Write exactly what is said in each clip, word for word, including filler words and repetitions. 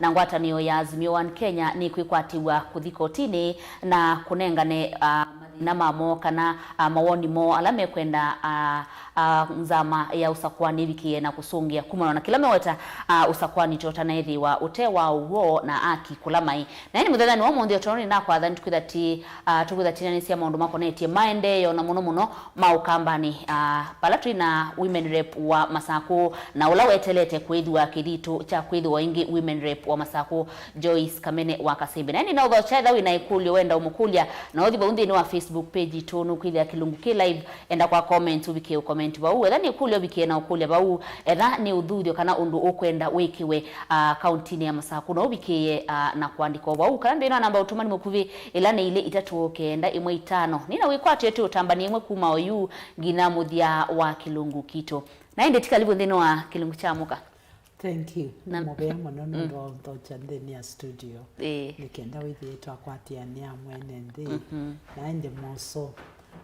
Na ngwatanĩo ya Azimio One Kenya nĩkwĩkwatĩw'a kũthi kotinĩ na kũnengane, ah, mathĩna mamo kana, ah, mawoni moo ala mekwenda, ah, ah, nzama ya ũsakũani ĩvikĩe na kũsũngĩa kumana na kĩla meweta, ah, ũsakũani tũtanaĩthĩwa ũte wa ũw'o na aki kũla maĩ. Na ĩndĩ mũthenyanĩ wa ũmũnthĩ, o tondũ nĩnakwatha, nĩtũkwĩtha ti, ah, tũkwĩtha tinanĩsya maũndũ makonetye maendeeo na mũno mũno ma Ũkambanĩ, ah, vala twĩ na women rep wa Masakũ, na ũla wetelete kwĩthĩwa kĩthitũ kya kwĩthĩwa ĩngĩ women rep wa Masakũ, Joyce Kamene wa Kasembe. Na ĩndĩ no ũthokya, etha wĩ na ĩkũlyo wenda ũmũkũlya, na ũthi vau nthĩnĩ wa Facebook page itũ, nũkwĩthĩa kĩlungu kĩ live, enda kwa comments, ũvikĩe comment vau. Etha nĩ ĩkũlyo, ũvikĩe na ũkũlya vau. Etha nĩ ũthuthyo kana ũndũ ũkwenda wĩkĩwe, ah, kauntinĩ ya Masakũ, no ũvikĩe, ah, na kũandĩka o vau. Kana nthĩnĩ wa namba ũtũmani mũkuvĩ, ĩla nĩ ilĩ itatũ kenda ĩmwe itano. Nĩna wĩkwatyo ĩtĩ ũtambani ĩmwe kuma oyu nginya mũthya wa kĩlungu kitũ. Na ĩndĩ ti kalivu nthĩnĩ wa kĩlungu kya mũka. Thank you. Nĩ mũvea mũno nũndũ wa ũnthokya nthĩnĩ ya studio. Ĩĩ. Nĩkenda wĩthĩe twakwatĩanĩa mwene nthĩ. Na ĩndĩ moso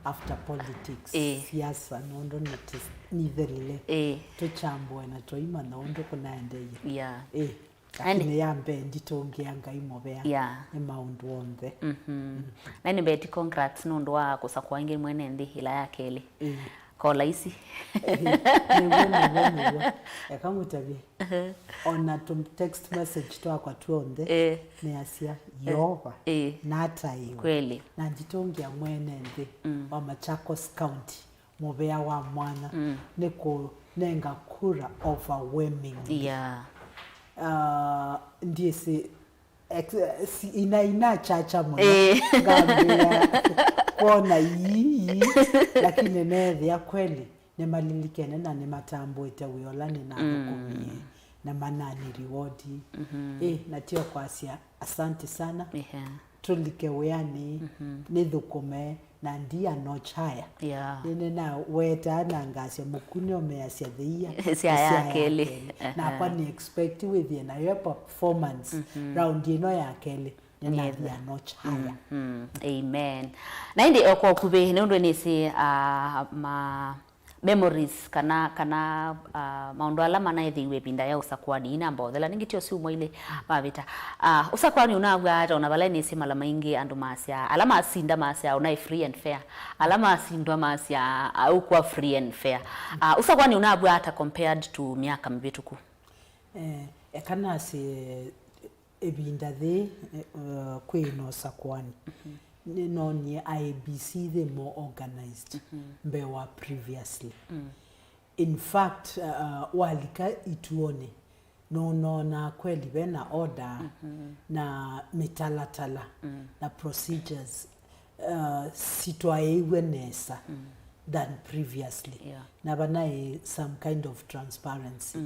after politics, siasa, nũndũ nĩ ti-, nithelile. Ĩĩ. Tũchambũe na twaimanya ũndũ kũnaendeie. Yeah. Ĩĩ. Lakini ya mbee nditũngĩa Ngai mũvea. Yeah. Nĩ maũndũ onthe. Na nĩ mbeti congrats nũndũ wa kũsakũa ĩngĩ mwene nthĩ ĩla ya kelĩ. Ĩĩ. Ko laisi. Nĩw'o, nĩw'o, nĩw'o. Eka ngũtavye. Ona tũ text message twakwa tw'onthe, eh, nĩasya, Yeova, eh, nataĩwe. Kweli. Na nditũngĩa mwene nthĩ wa Machakos County mũvea wa mwanya, nĩ kũnenga kura overwhelmingly. Yeah. Ah, ndyĩsĩ ex-, si-, ina, inachacha mũno. Eh. Ngambĩĩa kwona ii, ii, lakini neethĩa kweli nĩmalilikene na nĩmatambũĩte wĩa ũla nĩnathũkũmie na manani reward. Eh, na tio kwasya asante sana. Tũlike wĩanĩ, nĩthũkũme, na ndia notch higher. Yeah. Nĩnĩnawetaa na ngasya mũkunĩ ũmeasya thĩia. Sya ya kelĩ. Nakwa nĩ expect wĩthĩe nayo performance round ĩno ya kelĩ. Nĩnathia notch higher. Amen. Na ĩndĩ o kwa ũkuvĩ, nĩ ũndũ nĩsĩ, ah, ma memories kana, kana, ah, maũndũ ala manaĩthĩiwe ĩvinda ya ũsakũani inamba ũthela nĩngĩ tio syumwa ilĩ mavĩta. Ah, ũsakũani ũnaw'a ata ona vala nĩsĩ mala maingĩ andũ masya, ala masinda masya ũnaĩ free and fair, ala masindwa masya, ah, ũkwa free and fair. Ah, ũsakũani ũnaw'a ata compared to myaka mĩvĩtũku? Eh, eka nasye ĩvinda yĩĩ, eh, kwĩ na ũsakũani. Nĩnoonie I E B C yĩ more organized mbee wa previously. In fact, uh, walika ituonĩ, nũnonaa kweli ve na order na mĩtalatala na procedures, uh, sitwaĩiw'e nesa than previously. Yeah. Na vanaĩ some kind of transparency.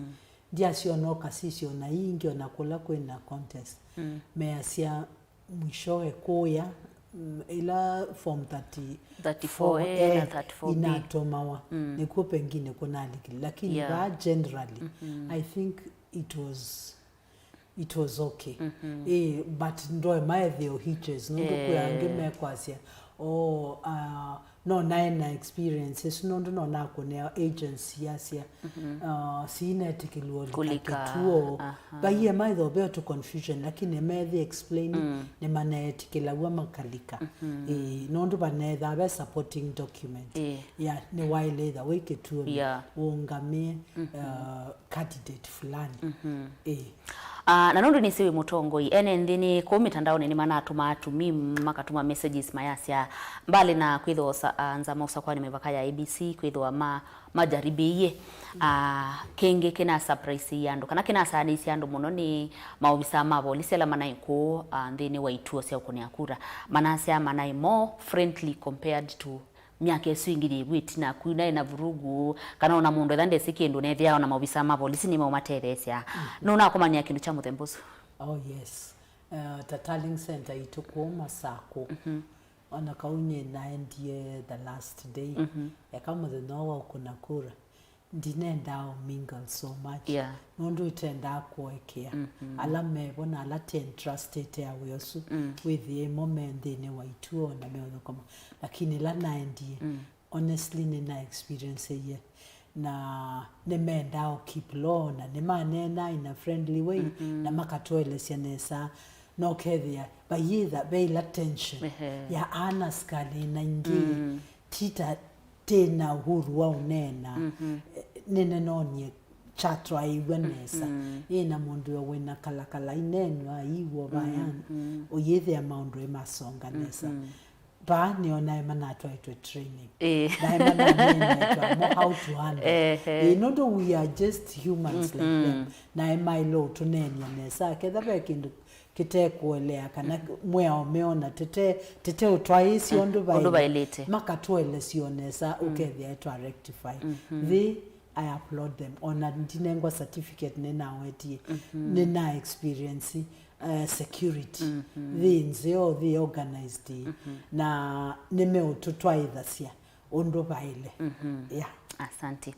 Ndiasyona ũkasisya ona ii ingĩ ona kũla kwĩ na contest. Measya mwishowe kũya, mm, ila form thirty-four A na thirty-four B inatomawa, nĩkuo pengine kũnalikile. Lakini vaa generally, I think it was, it was okay. Eh, but ndoe maetheo hitches, nũndũ kwĩ angĩ mekwasya, oh, uh, no naĩ na experience ĩsu, nũndũ no nakũnĩa agents yasya, uh, siinetĩkĩlw'a ũlika kĩtuo. Vaiĩ maitho ve tũ confusion, lakini methi explain, nĩmaneetĩkĩlaw'a makalika. Ĩĩ, nũndũ vaneethaa ve supporting document. Ĩĩ. Ya, nĩwaĩle ĩtha wĩ kĩtuonĩ, ũũngamĩe, uh, candidate fulani. Ĩĩ. Ah, na nũndũ nĩsĩ wĩ mũtongoi, ene nthĩ nĩ kũu mĩtandaonĩ nĩmanatũmaa tũ meme, makatũma messages mayasya, mbali na kwĩthĩwa ũsa-, ah, nzama ũsakũani mĩvaka ya A B C, kwĩthĩwa ma majaribĩie. Ah, kĩngĩ kĩna surprise andũ, kana kĩnasaanĩisye andũ mũno nĩ maovisaa ma volisi ala manaĩ kũũ, ah, nthĩnĩ wa ituo sya ũkũnĩa kura. Manasya manaĩ more friendly compared to myaka ĩsu ĩngĩ yĩw'ĩte, na kwĩ naĩ na vurugu, kana ona mũndũ etha ndesĩ kĩndũ, nethĩawa na maovisaa ma volisi nĩmaumatetheesya. Nũnakomania kĩndũ kya mũthemba ũsu? Oh, yes. Uh, ta Tallying Center itũ kũũ Masakũ. Ona kau nyie naendie the last day, eka mũthenya ũũ wa ũkũna kura, ndinendaa ũ mingle so much. Yeah. Nũndũ itendaa kũekea ala mevo na ala tĩ entrusted ya wĩa ũsu, wĩthĩe mo me nthĩnĩ wa ituo na meũthũkũma. Lakini ĩla naendie, honestly, nĩna experienceie Na nĩmendaa o keep law, na nĩmaneenaa in a friendly way, na makatũelesya nesa, na ũkethĩa vayĩtha veila tension ya ana sikalĩ na ingĩ, ti ta tĩ na uhuru wa ũneena. Eh, nĩnenonie kyatwaĩw'a nesa. Ĩĩ, na mũndũ yo wĩna kalakala ineenwa aiw'o vaya, ũyĩthĩa maũndũ ĩmasonga nesa. Vaa nĩo naĩ manatwaĩtwe training. Ĩĩ. Naĩ mananeenetwe amo how to handle. Ehe. Ĩĩ, nũndũ we are just humans like them. Naĩ maĩle ũtũneenya nesa. Ketha ve kĩndũ kĩtekũelea kana mwĩao meona tete, tete ũtwaĩĩsye ũndũ vaĩlĩte. Makatũelesya o nesa, ũkethĩa twa rectify. They, I applaud them. Ona ndinengwa certificate nĩnawetie. Nĩna experience, uh, security. Thĩ nzeo, thĩ organized. Na nĩmeũtũtwaĩthasya ũndũ vaĩle. Yeah. Asante.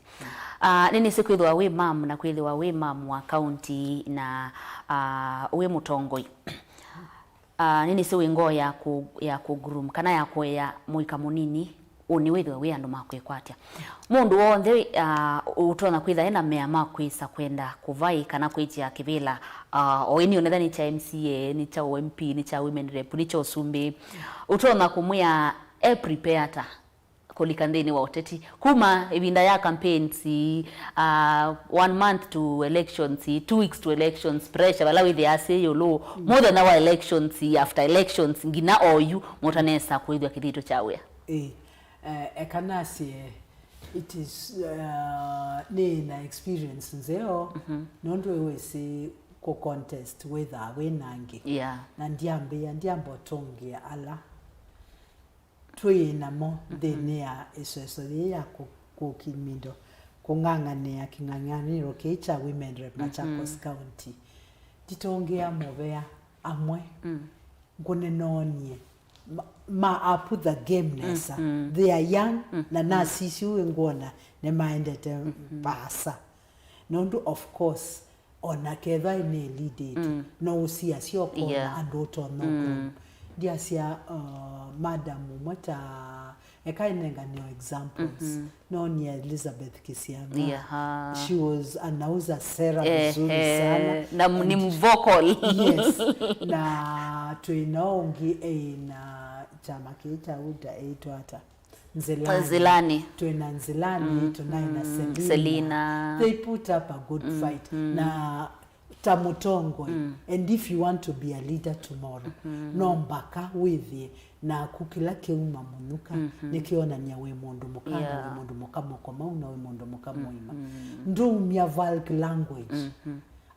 Ah, nĩnĩsĩ kwĩthĩwa wĩ mam na kwĩthĩwa wĩ mam wa kaunti na, ah, wĩ mũtongoi. Ah, nĩnĩsĩ wĩ ngoo ya kũ, ya kũ groom kana ya kũea mũika mũnini ũnĩ wĩthĩwe wĩ andũ ma kwĩkwatya. Mũndũ w'onthe, ah, ũtonya kwĩtha ena mea ma kwĩsa kwenda kũvai kana kwĩkya kĩvĩla, ah, o ĩnĩ onetha nĩ kya M C A, nĩ kya M P, nĩ kya women rep, nĩ kya ũsumbĩ. Ũtonya kũmwĩa e prepare ata kũlika nthĩnĩ wa ũteti. Kuma ĩvinda ya campaigns, uh, one month to elections, two weeks to elections, pressure, vala wĩthĩaa syĩ ĩũlũ, mũthenya wa elections, after elections, nginya oyu, mũtanesa kwĩthwa kĩthito kya wĩa. Ĩĩ, eh, eka nasye, it is, uh, nĩ na experience nzeo, nũndũ ĩwĩsĩ kũ contest wĩthaa wĩ nangĩ. Yeah. Na ndiambĩĩa, ndiamba ũtũngĩa ala twĩ namo nthĩnĩ ya ĩsoso yĩĩ ya kũ-, kũkimindo, kũng'ang'anĩa kĩng'ang'anĩro kĩĩ kya women rep Machakos County. Nditũngĩa mũvea amwe ngũnenonie ma, ma up the game nesa. They are young, na nasisya ũu ngwona nĩmaendete vaasa. Nũndũ of course, ona kethwa nĩ lead it, no ũsiasya ũkona andũ ũtonya ũkona. Ndiasya, uh, madam ũmwe ta, eka ĩnenganĩo examples. Noonie Elizabeth Kisiang'a. She was, anauza sera vizuri sana. Na m-, ni vocal. Yes. Na twĩna ũngĩ eina kyama kĩĩ kya UDA eĩtwa ata? Nzilani. Nzilani. Twĩna Nzilani, tunaĩ na Selina. Selina. They put up a good fight. Na ta mũtongoi, and if you want to be a leader tomorrow, no mbaka wĩthĩe naku kĩla kĩuma mũnuka nĩkĩonany'a wĩ mũndũ mũka, na wĩ mũndũ mũka mũkomau, na wĩ mũndũ mũka mũima. Ndũumya vulgar language.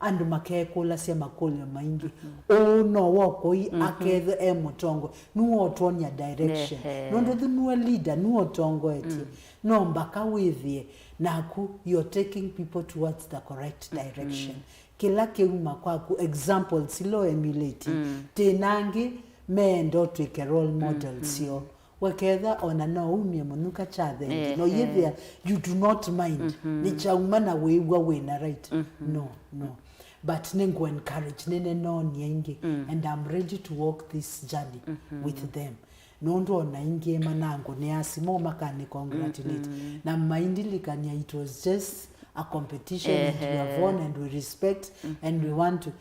Andũ makekũlasya makũlyo maingĩ. Ũũ no wokoi akethwe e mũtongoi. Nũotwonia direction. Nũndũ thu nue leader, nũotongoetye. No mbaka wĩthĩe naku you're taking people towards the correct direction. Kĩla kĩuma kwaku, examples ila emulate. Tĩ nangĩ meenda ũtwĩke role models syoo. Weketha ona no umie mũnuka kya thendi, no yĩthĩa you do not mind, nĩ kyauma na wĩw'a wĩna right. No, no. But nĩngũ encourage, nĩnenonie ingĩ, and I'm ready to walk this journey with them. Nũndũ ona ingĩ manangũnĩa simũ makani congratulate. Na maindilikania it was just a competition, and we have won and we respect and we want to,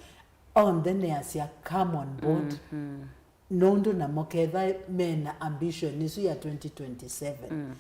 onthe nĩasya come on board. Nũndũ namo ketha mena ambition ĩsu ya twenty twenty-seven,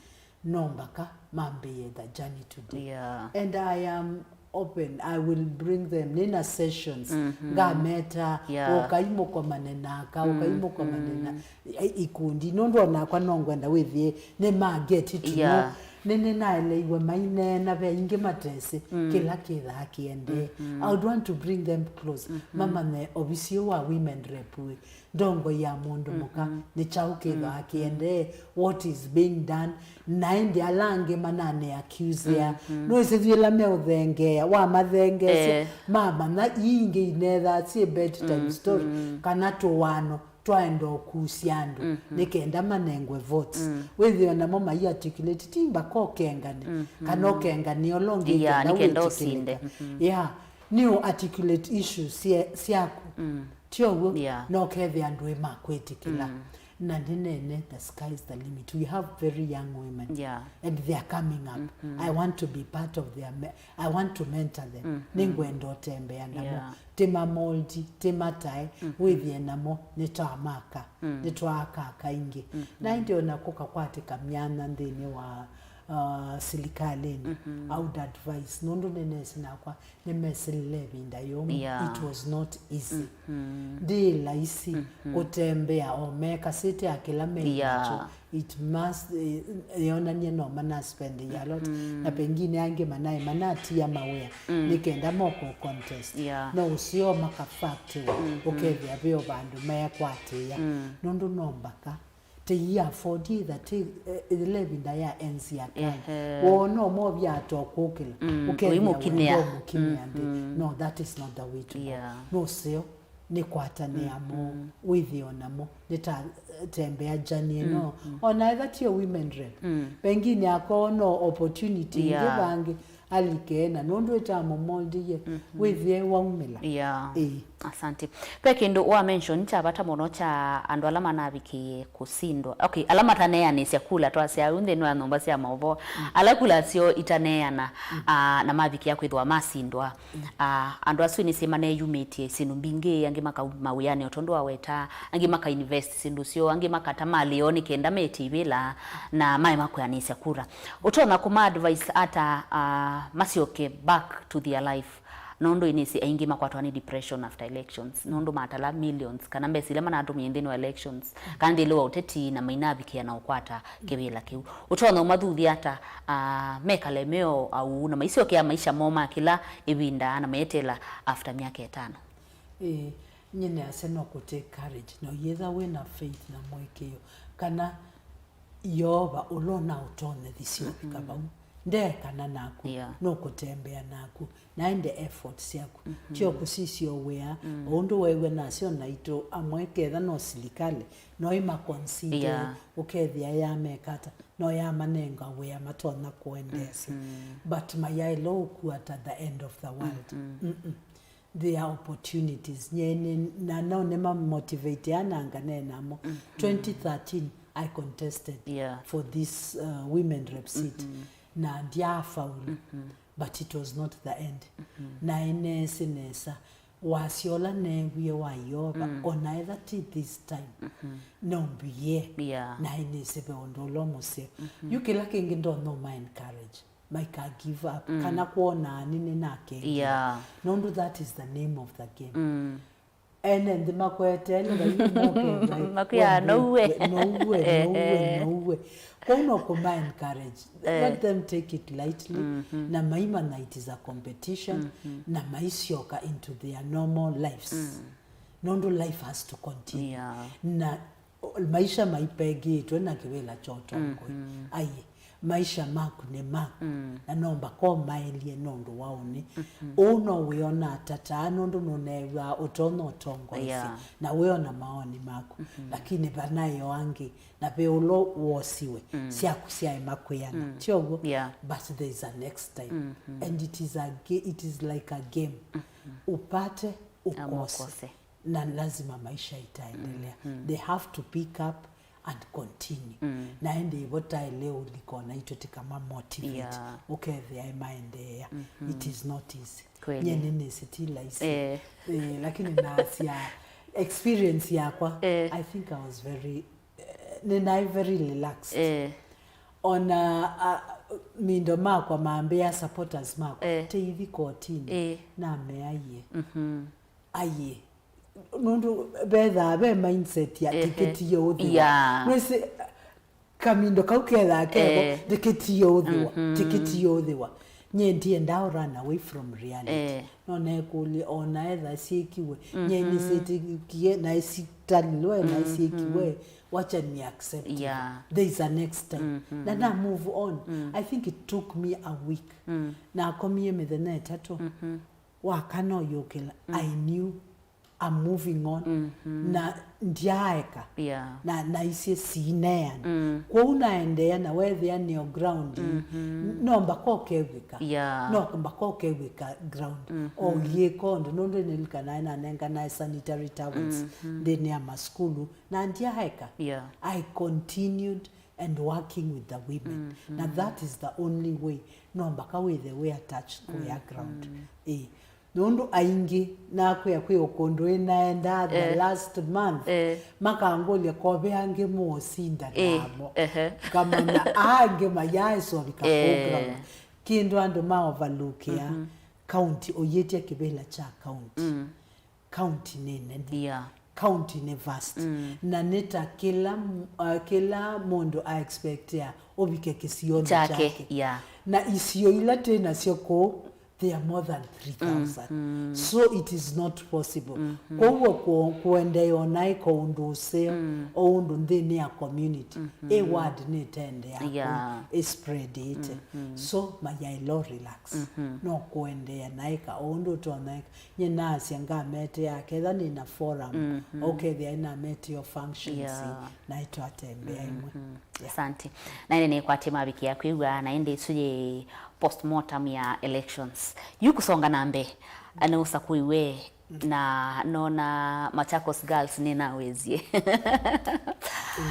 no mbaka mambĩĩe the journey today. Yeah. And I am open, I will bring them. Nĩna sessions, ngameta, ũkai mũkomane na aka, ũkai mũkomane na i-, ikundi. Nũndũ onakwa no ngwenda wĩthĩe nĩma get to know. Nĩnĩnaeleiwe maineena ve ingĩ matesĩ kĩla kĩthaa kĩendee. I would want to bring them close. Mamanye ovisi ũũ wa women rep wĩ ndongoi ya mũndũ mũka, nĩ kyaũ kĩthaa kĩendee, what is being done, na ĩndĩ ala angĩ manane accuse. Nũĩsĩ yu ĩla meũthengeea, wamathengeesya, mamanya ii ingĩ inethaa syĩ bedtime story, kana tũwano twaenda ũkusya andũ, nĩ kenda manengwe votes. Wĩthĩe namo mai articulate, ti mbaka ũkengane, kana ũkengane ũla ũngĩ nĩkenda wĩtĩkĩlĩka. Yeah, nĩ ũ articulate issues sya-, syaku. Ti ũw'o? Yeah. No kethe andũ ĩ ma kwĩtĩkĩla. Na ndinene, the sky is the limit. We have very young women, yeah, and they are coming up. Mm-hmm. I want to be part of their me- I want to mentor them. Mm-hmm. Nĩngwenda ũtembea namo. Yeah. Ti mamoldi, ti matae, mm-hmm, wĩthĩe namo, nĩtwamaka, mm, nĩtwaaka kaingĩ. Mm-hmm. Na ĩndĩ ona kũkakwatĩka myanya nthĩnĩ wa uh, silikalĩnĩ, mm-hmm, I would advise, nũndũ nĩnesi nakwa nĩmesilile ĩvinda yũmũ. Yeah. It was not easy. Mm-hmm. Ndi laisi, mm-hmm, kũtembea o mekasĩte ya kĩla me, yeah, nacho. It must, eh, yonanie no manaspendi a lot. Mm-hmm. Na pengine angĩ manaĩ manatia mawĩa, mm, nĩ kenda moko contest. Yeah. No ũseo makafactiwa, mm-hmm, ũkethĩa veo vandũ mekwatĩĩa. Mm. Nũndũ no mbaka tĩi afford that, eh, ĩla ĩvinda ya enzi ya kani. Ehe. Wona ũmovya ata ũkũkĩla, mm, ũkethĩa ũimũkinĩa, wendo ũmũkinĩa nthĩ. Mm-hmm. No, that is not the way to go. Yeah. Nũseo nĩkwatanĩa mo, mm-hmm, wĩthĩo namo, nĩtatembea journey ĩno. Mm-hmm. Ona etha tio women rep, mm, pengine akoona opportunity ingĩ, yeah, vangĩ alike na nũndũ ĩtamũmoldiie, mm-hmm, wĩthĩe waumĩla. Yeah. Ĩĩ. Asante. Ve kĩndũ wa mention kya vata mũno kya andũ ala manavikĩie kũsindwa. Okay, ala mataneanĩsya kula, twasya au nthĩnĩ wa nyũmba sya maũvoo. Mm. Ala kula syoo itaneana, mm, ah, na mavikĩa kwĩthĩwa masindwa. Mm. Ah, andũ asu nĩsĩ maneyumĩtye syĩndũ mbingĩ, angĩ makauma wĩanĩ o tondũ waweta, angĩ maka invest syĩndũ syoo, angĩ makata malĩ oo nĩ kenda mete ivĩla na maema kwĩanĩsya kura. Ũtonya kũma advise ata, ah, masyoke back to their life? Nũndũ ĩnĩsĩ aingĩ makwatwa nĩ depression after elections, nũndũ matala millions, kana mbesa ila manatũmie nthĩnĩ wa elections, kana nthĩnĩ wa ũteti, na mainavikĩa na ũkwata kĩvĩla kĩu. Ũtonya ũmathuthya ata, ah, mekale meo au, na maisyokea maisha moo ma kĩla ĩvinda, na mayetela after myaka ĩtano? Ĩĩ, nyie nĩasya no kũ take courage, na ũyĩtha wĩ na faith na mũĩkĩĩo, kana Yeova ũla ũnaũtonyethisye ũvika vau, ndeekana naku, yeah, nũkũtembea naku, na ende effort syaku. Mm-hmm. Tyo kũsisya wĩa, mm, o ũndũ weew'a nasyo naitũ amwe, ketha no silikalĩ, no ĩma consider, yeah, ũkethĩa yameka ata, no yamanenga wĩa matonya kũendeesya. Mm-hmm. But mayaĩle ũkua at the end of the world. Mm-hmm. Mm-mm. There are opportunities. Nyie nĩ, na no nĩma motivate ana anga nĩ namo. Mm-hmm. Twenty thirteen, I contested, yeah, for this, uh, women rep seat. Mm-hmm. Na ndyaafaulu. Mm-hmm. But it was not the end. Mm-hmm. Na ĩneesĩ nesa wasya ũla neewie wa Yeova, mm, ona etha ti this time, mm-hmm, no mbiie. Yeah. Na ĩnĩsĩ ve ũndũ ũla ũmũseo. Mm-hmm. Yu kĩla kĩngĩ ndonya ũma encourage. Maika give up, mm, kana kwona ani nĩnakengile. Yeah. Nũndũ that is the name of the game. Mm. Ene nthĩ makwetele vai moke vai. Makwĩa, "Nouwe, nouwe, nouwe, nouwe." Kwoou no kũma encourage. Eh. Let them take it lightly. Mm-hmm. Na maimanya it is a competition. Mm-hmm. Na maisyoka into their normal lives. Mm. Nũndũ life has to continue. Yeah. Na maisha maipengĩtwe na kĩvĩla kya ũtongoi. Mm-hmm. Aiĩ, maisha maku nĩ maku. Mm. Na no mbaka ũmaĩlye nũndũ wa ũnĩ. Mm-hmm. Ũu no wĩona ata taa nũndũ nũneew'aa ũtonya ũtongoesya, yeah, na wĩona maoni maku. Mm-hmm. Lakini vanaĩ o angĩ, na ve ũla wosiwe, mm, syaku syaema kwĩana. Mm. Ti ũw'o? Yeah. But there is a next time. Mm-hmm. And it is a ga- it is like a game. Mm-hmm. Ũpate, na ũkose, ũkose. Na lazima maisha itaendelea. Mm-hmm. They have to pick up and continue. Mm. Na ende ivo taile ũlikona itũ tikama motivate. Yeah. Ũkethĩa emaendeea. Mm-hmm. It is not easy. Kweli. Nye nĩnĩsĩ ti laisi. Eh. Eh, lakini nasya experience yakwa, eh, I think I was very, eh, nĩnaĩ very relaxed. Eh. Ona, ah, mindo makwa mambĩa, supporters makwa, eh, teithi kotini, eh, nameaie. Mhm. Aiĩ. Nũndũ vethaa ve mindset ya, ehe, tikĩtie ũthĩwa. Yeah. Nwĩsĩ, kamindo kau kethaa keko, eh, tikĩtie ũthĩwa, mhm, tikĩtie ũthĩwa. Nye ndiendaa run away from reality. Eh. No nekũlye, ona etha syĩkiwe, mhm, nye nĩsĩtĩkie, na isitalilwe, na, mhm, syĩkiwe, wacha ni accept it. Yeah. There is a next time. Mhm. Na na move on. Mm. I think it took me a week. Mm. Nakomie mĩthenya ĩtatũ. Mhm. Wakana ũyũkĩla, mm, I knew I'm moving on, na ndyaaeka. Yeah. Na naisye siineana. Kwoou naendeea na weethĩa nĩo ground ii, no mbaka ũkew'ĩka. Yeah. No mbaka ũkew'ĩka ground. O ũyĩka ũndũ, nũndũ nĩlilikanae nanenganae sanitary towels nthĩnĩ ya masukulu, na ndyaaeka. Yeah. I continued and working with the women. Na that is the only way. No mbaka wĩthe wĩ attached kũya ground. Ĩĩ. Nũndũ aingĩ nakwĩa kwĩ ũkũndũ ĩnaendaa the last month, makangũlya kove angĩ mũũsinda namo. Ngamanya angĩ mayaĩsovika kũu ground. Kĩndũ andũ ma overlookĩa, county, ũyĩtya kĩvĩla kya county. County nĩ nene. Yeah. County nĩ vast. Na nĩ ta kĩla m-, uh, kĩla mũndũ a expectia ũvike kĩsionĩ kyake. Kyake, yeah. Na isio ila twĩ nasyo kũu, they are more than three thousand. So it is not possible. Kwoguo ku-, kũendeea onaĩ kaũndũ ũseo, o ũndũ nthĩnĩ ya community, ĩ ward nĩtendea kũu, yeah, ĩ spread ĩte. So mayaĩlo relax. No kũendeea naĩka o ũndũ ũtonaĩka. Nye naasya ngametea, ketha nĩ na forum, ũkethĩa nĩnametea o functions, yeah, naĩ twatembea imwe. Yeah. Asante. Na ĩndĩ nĩkwatĩ mavikĩa kwĩw'a, na ĩndĩ ĩsu yĩ postmortem ya elections. Yu kũsonga na mbee, nĩũsakũiwe na nona Machakos Girls nĩnawĩsĩ. In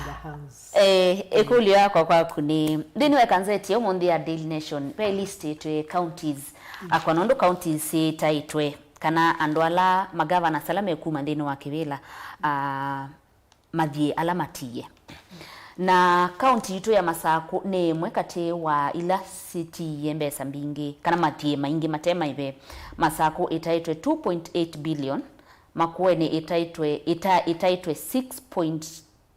the house. Eh, ĩkũlyo yakwa kwaku nĩ, nthĩnĩ wa ĩkanzeti ya ũmũnthĩ ya Daily Nation, ve list ĩtwĩe counties, akwa nũndũ counties syĩtaĩtwe, kana andũ ala magavanas ala mekuma nthĩnĩ wa kĩvĩla, ah, mathiĩ ala matiie. Na kaunti yitũ ya Masakũ nĩ ĩmwe katĩ wa ila sitiie mbesa mbingĩ, kana mathiĩ maingĩ mate maĩve. Masakũ ĩtaĩtwe two point eight billion, Makueni ĩtaĩtwe, ĩta-, ĩtaĩtwe six point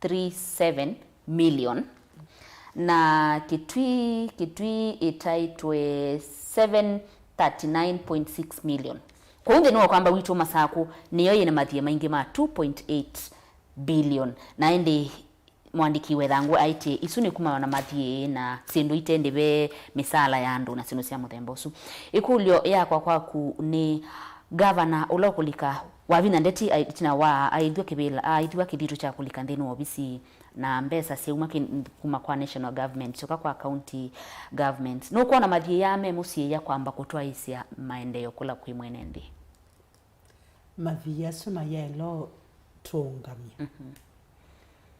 three seven million, na Kitui, Kitui ĩtaĩtwe seven thirty-nine point six million. Kwoou nthĩnĩ wa ũkamba witũ, Masakũ nĩyo yĩna mathiĩ maingĩ ma two point eight billion. Na ĩndĩ mũandĩki wethangũ aĩtye isu nĩ kumana na mathiĩ na syĩndũ ite ndĩve, mĩsaala ya andũ na syĩndũ sya mũthemba ũsu. Ĩkũlyo yakwa kwaku nĩ, gavana ũla ũkũlika wavinya ndeti, ai-, ĩtina wa aĩthw'a kĩvĩla, aĩthw'a kĩthitũ kya kũlika nthĩnĩ wa ovisi na mbesa syauma kĩ-, kuma kwa national government syoka kwa county government, nũkwona mathiĩ aa me mũsyĩ ya kwamba kũtwaĩĩsya maendeeo kũla kwĩ mwene nthĩ? Mathiĩ asu mayaĩlo tũũngamya.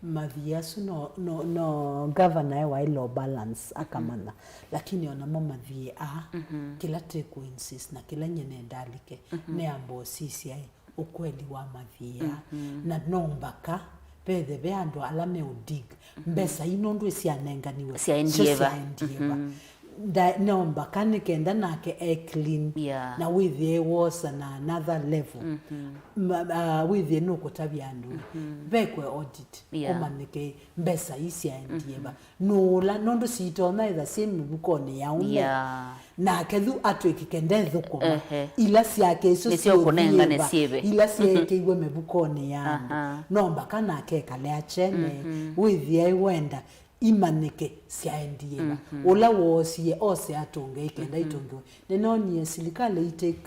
Mathiĩ asu no, no, no governor e waĩlo balance akamanya. Lakini onamo mathiĩ aa, kĩla tĩ kũ insist na kĩla nye nenda alike, nĩ amba ũsisya ĩ, ũkweli wa mathiĩ aa. Na no mbaka vethe ve andũ ala me ũdig mbesa ii nũndũ ĩsyanenganiwe. Syaendie va? Syaendie va? Nda-, no mbaka nĩ kenda nake e clean, yeah, na wĩthĩe wosa na another level. Ma-, ah, wĩthĩe nũkũtavya andũ, vekwe audit, yeah, kũmanyĩke mbesa ii syaendie va. Nũũla, nũndũ sitonya ĩtha syĩ mĩvukonĩ ya ũme. Yeah. Nake yu atw'ĩkĩke ndethũkũma. Ehe. Ila syake isu nĩsyo ũkũnengane syĩva? Syĩve. Ila syeekĩiwe mĩvukonĩ ya andũ. Aha. No mbaka nake ekale akyene, wĩthĩe wenda imanyĩke syaendie va. Ũla woosie ose atũnge ikenda itũngiwe. Nĩnoonie silikalĩ i take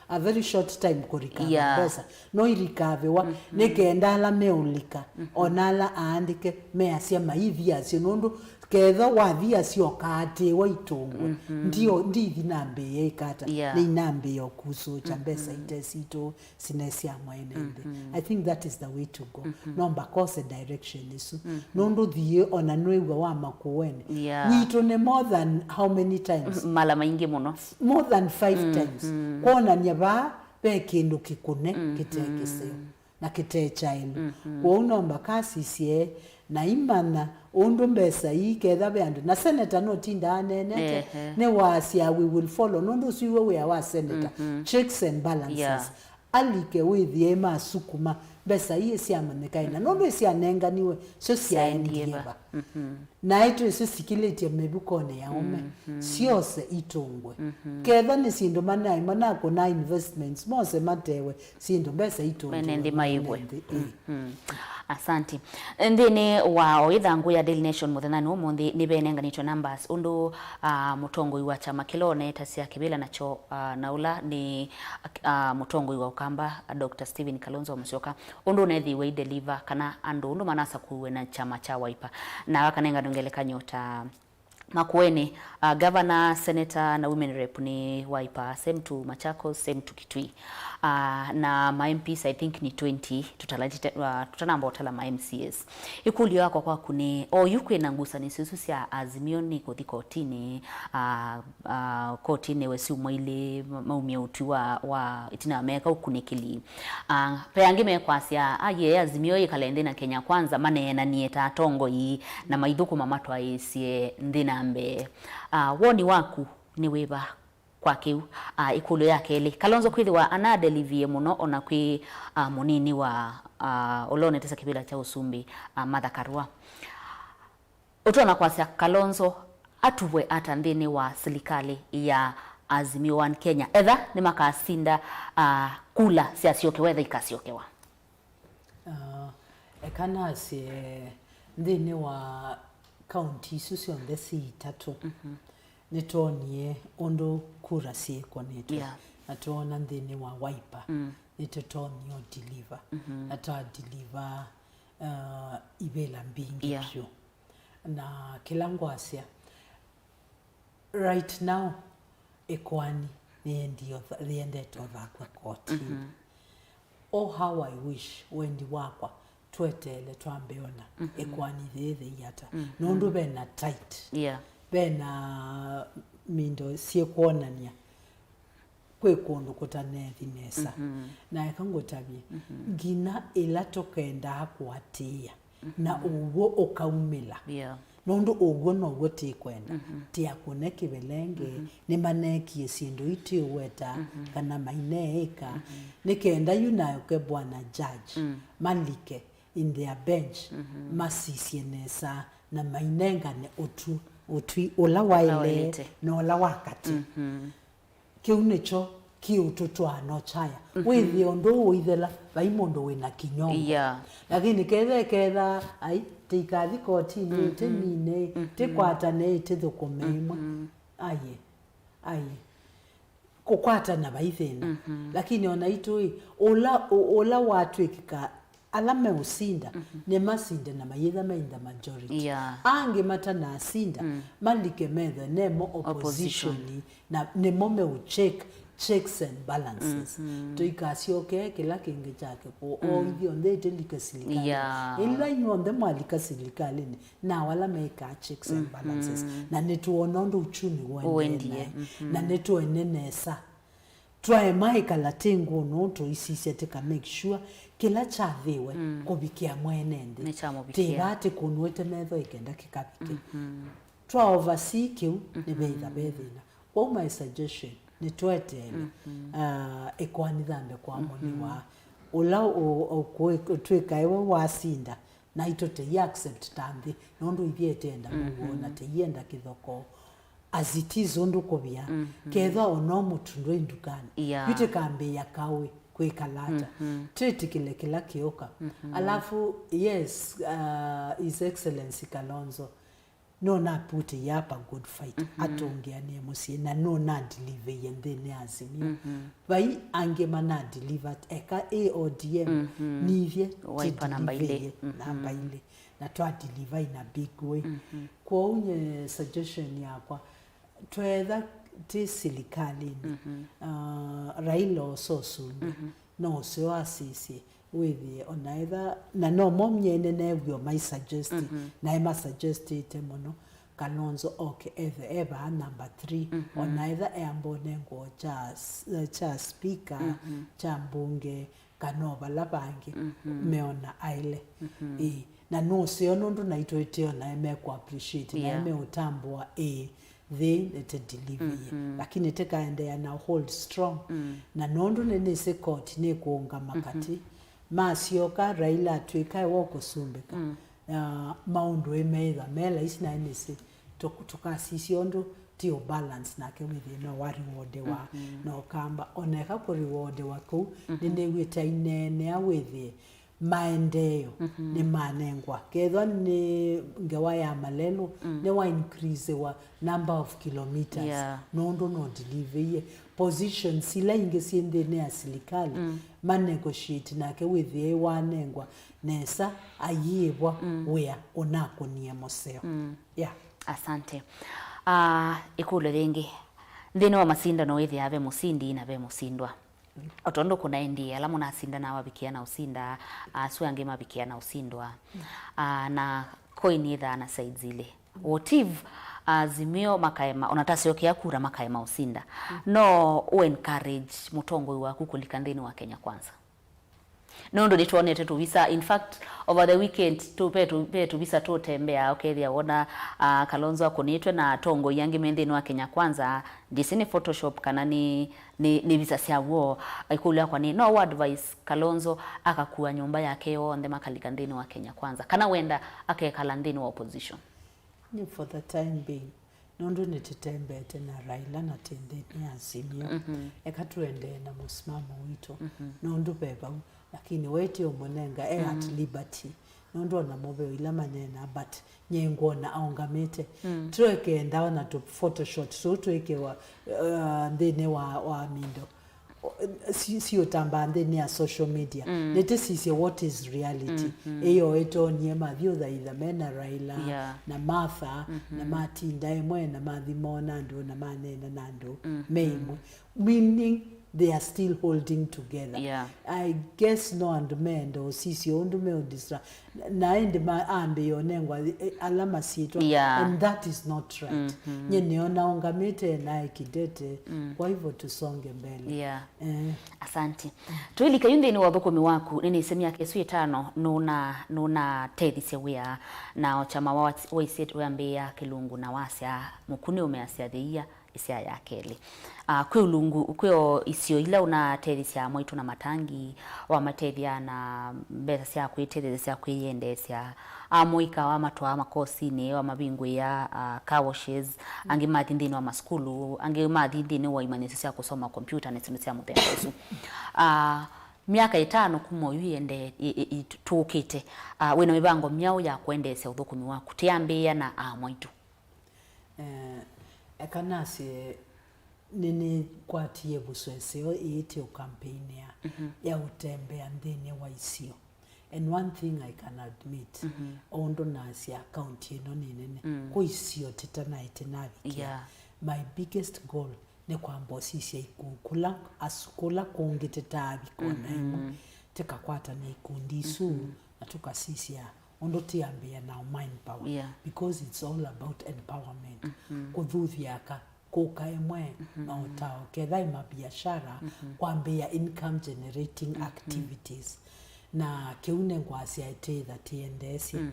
a very short time kũrikava, yeah, mbesa. No irikavĩwa, nĩ kenda ala meũlika, ona ala aandĩke measya maithia asyo, nũndũ ketha wathi asyo ũkaatĩĩwa itũngwe. Ndio, ndithi nambĩĩe ĩkata, yeah, nĩinambĩĩa ũkusũkya mbesa ite sitũ. Sine sya mwene nthĩ. I think that is the way to go. No mbakose direction ĩsu. Nũndũ thiĩ ona nĩwĩw'a wa Makueni. Yeah. Witũ nĩ more than how many times? Mala maingĩ mũno. More than five times. Kwonany'a vaa ve kĩndũ kĩkũne, kĩte kĩseo, na kĩte kyaĩlu. Kwoou no mbaka asisye na imanya ũndũ mbesa ii ketha ve andũ. Na senator no tinda aneenete, ehe, nĩwasya, "We will follow." Nũndũ ũsu iwe wĩa wa senator. Checks and balances. Yeah. Alike wĩthĩe masukuma mbesa ii syamanyĩka ĩna, nũndũ ĩsyanenganiwe syo syaendie va. Na ĩtũ ĩsu sikilĩtye mĩvukonĩ ya ũme, syose itũngwe. Ketha nĩ syĩndũ manaĩ, manakũna investments, mose matewe syĩndũ, mbesa itũngwe. Mene nthĩ maĩvwe. Ĩĩ. Asanti. Nthĩnĩ wa o ĩthangũ ya Daily Nation mũthenyanĩ ũmũnthĩ, nĩvenenganĩtwe numbers ũndũ, ah, mũtongoi wa kyama kĩla ũnetasya kĩvĩla nakyo, ah, na ũla nĩ, ah, mũtongoi wa Ũkamba, Doctor Stephen Kalonzo Musyoka, ũndũ ũnethĩiwe i deliver kana andũ ũndũ manasakũiwe na kyama kya Wiper. Na akanenganwe ngelekany'o ta Makueni, uh, governor, senator na women rep nĩ Wiper, same to Machakos, same to Kitui. Uh, na ma M Ps, I think, nĩ twenty, tũtala-, uh, tũtanamba ũtala ma M C As. Ĩkũlyo yakwa kwaku nĩ, oyu kwĩna ngusanĩsyo isu sya Azimio nĩ kũthi kotinĩ, uh, uh, kotinĩ we syumwa ilĩ maumie ũtwi wa, wa ĩtina wa meka ũkunĩkĩli. Uh, ve angĩ mekwasya, aye Azimio yĩkale nthĩ na Kenya Kwanza maneenanie ta atongoi na maithũkũma matwaĩĩsye nthĩ na mbee. Ah, woni waku nĩ wĩva kwa kĩu? Ah, ĩkũlyo ya kelĩ, Kalonzo kwĩthĩwa anadelivie mũno ona kwĩ, ah, mũnini wa, ah, ũla ũnetesya kĩvĩla kya ũsumbĩ, ah, Martha Karua. Ũtonya kwasya Kalonzo atuvwe ata nthĩnĩ wa silikalĩ ya Azimio One Kenya etha nĩmakasinda, ah, kula syasyokewa etha ikasyokewa? Ah, eka nasye, nthĩnĩ wa kaunti isu syonthe si itatũ, nĩtwonie ũndũ kura syĩkũnĩtwe. Yeah. Na twoona nthĩnĩ wa Wiper, nĩtũtonie ũdeliver. Na twa deliver, ah, ivĩla mbingĩ, yeah, vyũ. Na kĩla ngwasya, right now, ĩkoani nĩyendie ũtha-, nĩyendete ũthakwa koti. Oh, how I wish, wendi wakwa, tweteele twambe ona ĩkoani yĩthei ata. Nũndũ vena tight. Yeah. Vena mindo syĩkwonania kwĩ kũndũ kũtanethi nesa. Na eka ngũtavye, nginya ĩla tũkendaa kũatĩĩa, na ũw'o ũkaumĩla. Yeah. Nũndũ ũw'o now'o tĩkwenda. Tĩakũne kĩvelenge, nĩmaneekie syĩndũ ii tĩũweta, kana maineeka. Nĩ kenda yu nayoke bwana judge, malike in their bench, masisye nesa, na mainengane ũtwi, ũtwi ũla waĩle, ũla waĩlĩte, na ũla wa katĩ. Kĩu nĩkyo kĩũtũtwaa no kyaya. Wĩthĩe ũndũ ũũ ũithela, vai mũndũ wĩna kinyongo. Yeah. Lakini kethe ketha, ai, tĩikathi kotinĩ, tĩmine, tĩkwatane, tĩthũkũme ĩmwe. Aye, aye. Kũkwatana vai thĩna. Lakini ona itũĩ, ũla, ũ-, ũla watw'ĩkĩka ala meũsinda, nĩmasinde na mayĩtha me in the majority. Yeah. Angĩ matanasinda, malike methe nemo opposition, na nĩmo meũcheck checks and balances. Tũikasyoke kĩla kĩngĩ kyake kũ, o ithyonthe ĩtĩlike silikalĩ. Yeah. Ĩla inyonthe mwalika silikalĩnĩ, na wala mekaa checks and balances. Na nĩtũona ũndũ uchumi ũendee naĩ. Na nĩtũene nesa. Twaema ĩkala tĩ ngũnũ, tũisisya tĩka make sure kĩla kyathĩwe kũvikĩa mwene nthĩ. Nĩkyamũvikĩa. Tĩvaa tĩkũnũĩte metho ĩkenda kĩkavike. Twa oversee kĩu, nĩveitha ve thĩna. Kwoou my suggestion, nĩtweteele, ah, ĩkoani thambe kwa mũni wa ũla ũ-, ũ-, kũ-, ũtw'ĩkae we wasinda, naitũ tũi accept ta nthĩ, nũndũ ithyĩ ĩtenda mũuo, na tũienda kĩthoko as it is ũndũ kũvia. Kethwa ona mũtu ndwĩ ndukanĩ, yeah, yu tĩkambĩĩa kaũĩ kwĩkala ata. Twĩtĩkĩle kĩla kĩũka. Alafu, yes, uh, His Excellency Kalonzo, no na put up a good fight, atũngĩanĩe mũsyĩ, na no na deliver nthĩnĩ Azimio. Vai angĩ mana deliver, eka ĩ O D M, nithyĩ Wiper namba ilĩ. Namba ilĩ, na twa deliver in a big way. Kwoou nye suggestion yakwa, twetha tĩ silikalĩnĩ, ah, Raila ososunda, no ũseo asisye, wĩthĩe, ona etha, na no mo myene neew'o mai suggest, naĩ ma suggestĩte mũno, Kalonzo oke ethe e vaa number three, ona etha e ambone ngoo kya s-, kya speaker, kya mbunge, kana o vala vangĩ meona aĩle. Ĩĩ, na nũseo nũndũ naitũ ĩteo naĩ mekũ appreciate, naĩ meũtambũa, ĩĩ, thĩ nĩtĩ deliver. Lakini tĩkaendeea na hold strong. Na nũndũ nĩnĩsĩ koti nĩkũũngama katĩ, masyoka Raila atw'ĩka ewa ũkũsumbĩka, ah, maũndũ ĩmeĩtha me laisi naĩ nĩsĩ tũk-, tũkasisya ũndũ ti ũ balance nake wĩthĩe no wa rewardewa na ũkamba. Ona eka kũ rewardewa kũu, nĩnĩw'ĩte aineenea wĩthĩe maendeeo nĩmanengwa. Kethwa nĩ ngewa ya malelũ, nĩwa increasewa number of kilometers. Yeah. Nũndũ no deliveie positions ila ingĩ syĩ nthĩnĩ ya silikalĩ, ma negotiate nake wĩthĩe wanengwa nesa, ayĩĩvwa wĩa ũnakũnie mũseo. Yeah. Asante. Ah, ĩkũlyo yĩngĩ. Nthĩnĩ wa masindano wĩthĩaa ve mũsindi na ve mũsindwa. O tondũ kũnaendie ala mũnasindanaa wavikĩa na ũsinda, asu angĩ mavikĩa na ũsindwa. Ah, na coin yĩthaa na sides ilĩ. What if, ah, Azimio makaema, ona tasyokea kura makaema ũsinda? No ũ encourage mũtongoi waku kũlika nthĩnĩ wa Kenya Kwanza? Nũndũ nĩtwonete tũvisa. In fact, over the weekend, tu, ve tu, ve tũvisa tũtembeaa, ũkethĩa wona, ah, Kalonzo akũnĩtwe na atongoi angĩ me nthĩnĩ wa Kenya Kwanza. Ndĩsĩ nĩ Photoshop kana nĩ, nĩ, nĩ visa sya w'o. Ĩkũlyo yakwa nĩ, no ũ advise Kalonzo akakua nyũmba yake yonthe makalika nthĩnĩ wa Kenya Kwanza, kana wenda akekala nthĩnĩ wa opposition? Nĩ for the time being, nũndũ nĩtũtembeete na Raila na twĩ nthĩnĩ ya Azimio. Eka tũendee na mũsimamo witũ, nũndũ ve vau, lakini we ti ũmũnenga e at liberty, nũndũ ona moveo ila maneenaa, but nyie ngwona aũngamĩte. Tũekee ndawa na tũ photoshot tũu twĩkĩwa, uh, nthĩnĩ wa, wa mindo si, siũtambaa nthĩnĩ ya social media. Nĩtĩsisye what is reality. Ĩyo ĩtonie mathi ũthaitha me na Raila, yeah, na Martha, na matinda ĩmwe, na mathi moona andũ, na maneena na andũ me ĩmwe. Meaning they are still holding together. Yeah. I guess no andũ meenda ũsisye ũndũ meũdistra. Na ĩndĩ ma, ambĩĩa ũnengwa, eh, ala masyĩtwa. Yeah. And that is not right. Nye nĩona ũngamĩte na ekidete. Kwa hivyo tusonge mbele. Yeah. Eh. Asante. Twĩlika yu nthĩnĩ wa ũthũkũmi waku, nĩnĩsĩ myaka ĩsu ĩtano nũna, nũnatethisye wĩa na o kyama wa, waisye wĩambĩĩa kĩlungu na wasya mũku nĩũmeasya thĩia ĩsya ya kelĩ. Ah, kwĩ ũlungu, kwĩ o isio ila ũnatethisya amwaitũ na matangi, wamatethya na mbesa sya kwĩtetheesya, sya kwĩyendeesya, amũika wamatwaa makosinĩ, wamavingũĩa, ah, car washes, angĩ mathi nthĩnĩ wa masukulu, angĩ mathi nthĩnĩ wa imanyĩsyo sya kũsoma kompyuta na syĩndũ sya mũthemba ũsu. Ah, myaka ĩtano kuma oyu ĩende, ĩ, ĩ, ĩ, tũkĩte, ah, wĩna mĩvango myaũ ya kwendeesya ũthũkũmi waku? Tĩambĩĩa na amwaitũ. Eh, eka nasye, nĩnĩkwatie ĩvuso ĩseo ĩĩ tĩ ũkampeinĩa ya ũtembea nthĩnĩ wa isio. And one thing I can admit, o ũndũ nasya kaunti ĩno nĩ nene, kwĩ isio tĩtanaĩte navikĩa. Yeah. My biggest goal nĩ kwamba ũsisya ikuu kũla as-, kũla kũngĩ tĩtaavika ona ĩmwe, tĩkakwatana ikundi isu, na tũkasisya ũndũ tĩambĩĩa na manpower. Yeah. Because it's all about empowerment. Kũthuthya aka kũka ĩmwe maũtao, ketha ĩ mabiashara, kwambĩĩa income generating activities. Na kĩu nĩ ngwasya ĩtĩtha tĩendeesye.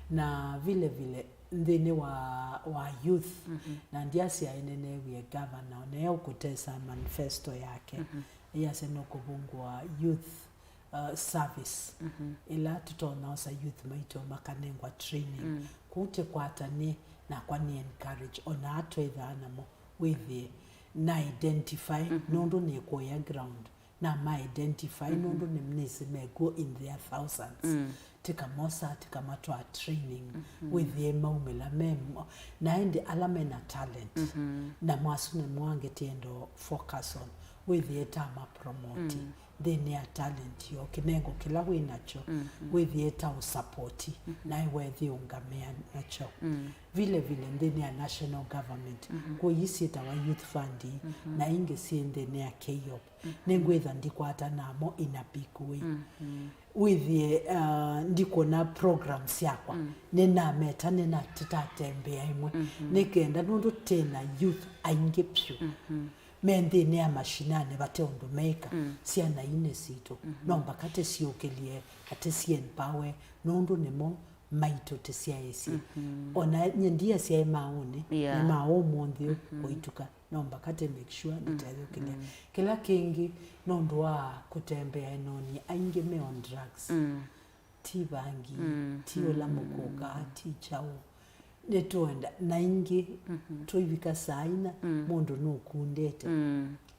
Na vile vile nthĩnĩ wa, wa youth, na ndyasya ĩneneewie governor, onaye ũkũtesa manifesto yake, yasya nũkũvungũa youth uh, service, ĩla tũtonya osa youth maitũ makanengwa training. Kũu tĩkwatane nakwa nĩ encourage, ona atwethaa namo wĩthĩe na identify, nũndũ nĩkũya ground, na ma identify, nũndũ nĩ, nĩsĩ mekw'o in their thousands. Tĩkamosa, tĩkamatwaa training, wĩthĩe maumĩla memo, na ĩndĩ ala mena talent, na mwasu nĩmo angĩ tĩenda focus on, wĩthĩe ta ma promote nthĩnĩ ya talent yoo, kĩnengo kĩla wĩ nakyo, wĩthĩe ta ũsapoti, naĩ wethi ũngamĩa nakyo. Vile vile nthĩnĩ ya national government, kwĩ ii syĩtawa youth fund, na ingĩ syĩ nthĩnĩ ya KEOP. Nĩngwĩtha ndikwata namo in a big way. Wĩthĩe, uh, ndikũna program syakwa. Nĩnameta, nĩna tĩtatembea ĩmwe. Nĩkenda nũndũ tĩna youth aingĩ vyũ. Me nthĩnĩ ya mashinani vate ũndũ meĩka, syana inĩ sitũ. No mbaka tĩsyũkĩlye, atĩ syenpawe, nũndũ nĩmo maitũ tĩsyaĩsye. Ona nye ndiasyaĩ maũnĩ, yeah, nĩ maũ ũmũnthĩ ũituka, no mbaka tĩ make sure nĩtethũkĩlya. Kĩla kĩngĩ, nũndũ wa kũtembea ĩnoni, aingĩ me on drugs. Ti vangi, ti ũla mũkũka, ti kyaũ. Nĩtũenda, na ingĩ, tũivika saa ina, mũndũ nũkundĩte.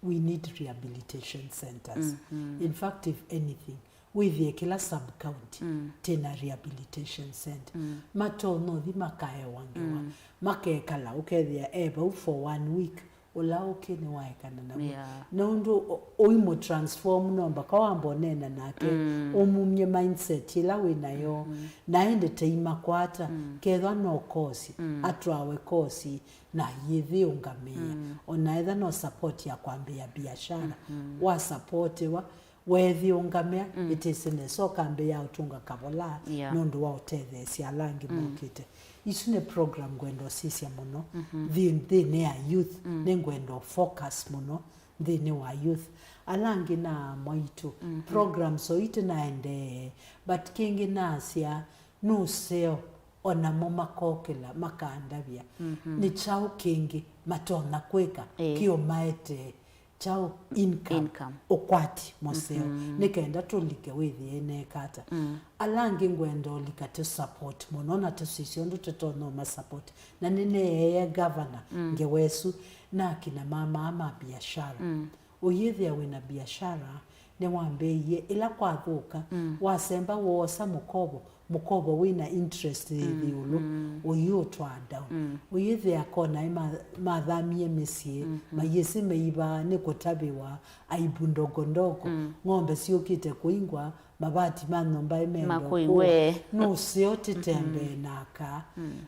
We need rehabilitation centers. In fact, if anything, wĩthĩe kĩla sub county mm. tĩna rehabilitation center mm. matonya ũthi makaewa ngewa mm. makekala ũkethĩa e vau for one week ũla ũkĩ nĩwaekana naw'o yeah. nũndũ ũimũ transform no mbaka wamba ũneena nake mm. ũmumye mindset ĩla wĩ nayo mm -hmm. na ĩndĩ teimakwata mm. kethwa no kosi mm. atwawe kosi na yĩthĩũngamĩĩa mm. ona etha no support ya kwambĩĩa biashara mm -hmm. wa supportiwa weethĩũngamĩa mm. ĩtĩsĩ nesa ũkambĩĩa ũtũnga kavola yeah. nũndũ wa ũtetheesya ala angĩ mm. mokĩte. Isu nĩ program ngwenda ũsisya mũno mm -hmm. nthĩnĩ ya youth mm. nĩ ngwenda focus mũno nthĩnĩ wa youth ala angĩ na mwaitũ mm -hmm. programs o itĩnaendee but kĩngĩ nasya nũseo onamo makokĩla makandavya mm -hmm. nĩ kyaũ kĩngĩ matonya kwĩka eh. kĩũmaetee kyaũ income, income. Ũkwati mũseo mm -hmm. nĩ kenda tũlike wĩthĩe neka ata mm. ala angĩ ngwenda ũlika tũ support mũno na tũsisya ũndũ tũtonya ũma support na nĩneeye governor mm. ngewa ĩsu na akina mama ma biashara mm. ũyĩthĩa wĩna biashara nĩwambĩĩie ĩla kwathũka mm. wasemba woosa mũkovo mũkovo wĩna interest yĩthĩ ĩũlũ ũyĩũtwaa down ũyĩthĩa konaĩ mathamie mĩsyĩ mayĩsĩ meivaa nĩ kũtavĩwa aibu ndogo ndogo ng'ombe syũkĩte kũingwa mavati ma nyũmba ĩmendokũwe nũseo tĩtembee na aka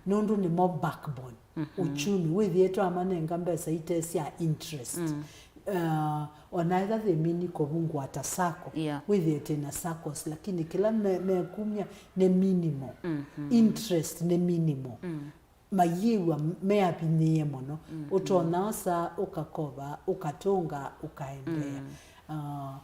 nũndũ nĩmo backbone uchumi wĩthĩe twamanenga mbesa ite sya interest uh, ona etha thĩ mini kũvungwa ta sacco yeah. wĩthĩe tĩna saccos lakini kĩla me- mekumya nĩ minimal mm -hmm. interest nĩ minimal mm. mayĩw'a meavinyĩĩe mũno mm -hmm. ũtonya osa ũkakova ũkatũnga ũkaendea mm. uh,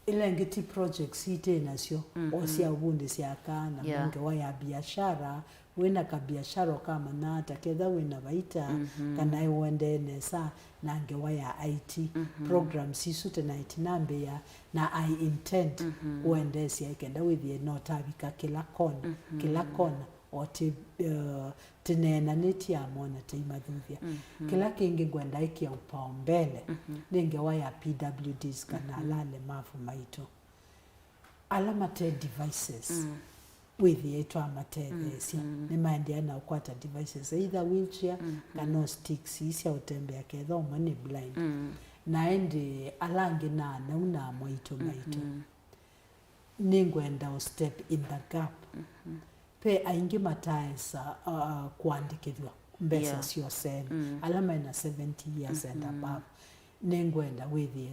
ĩla ĩngĩ ti projects itĩ nasyo mm -hmm. o sya ũvundĩsya aka na yeah. ngewa ya biashara wĩna kabiashara ũkamanya ata ketha wĩna vaita mm -hmm. kana ũendee nesa na ngewa ya I T mm -hmm. programs isu tena itinambĩĩa na I intend mm -hmm. ũendeesya kenda wĩthĩe no tavika kĩla kona mm -hmm. kĩla kona o ti uh, tineenanĩtye amwe na teimathuthya mm -hmm. kĩla kĩngĩ ngwenda ĩkĩa upao mbele mm -hmm. nĩ ngewa ya P W Ds kana mm -hmm. ala alemavu maitũ ala mate devices mm. wĩthĩe twamatetheesya mm -hmm. nĩmaendeea na ũkwata devices either wheelchair mm -hmm. kana sticks ii sya ũtembea ketha ũmwe nĩ blind mm. na ĩndĩ ala angĩ na anau na amwaitũ maitũ mm -hmm. nĩngwenda ũ step in the gap mm -hmm. Ve aingĩ mataesa uh, kũandĩkĩthw'a mbesa yeah. syoseene mm. ala mena seventy years mm -hmm. and above nĩngwenda wĩthĩe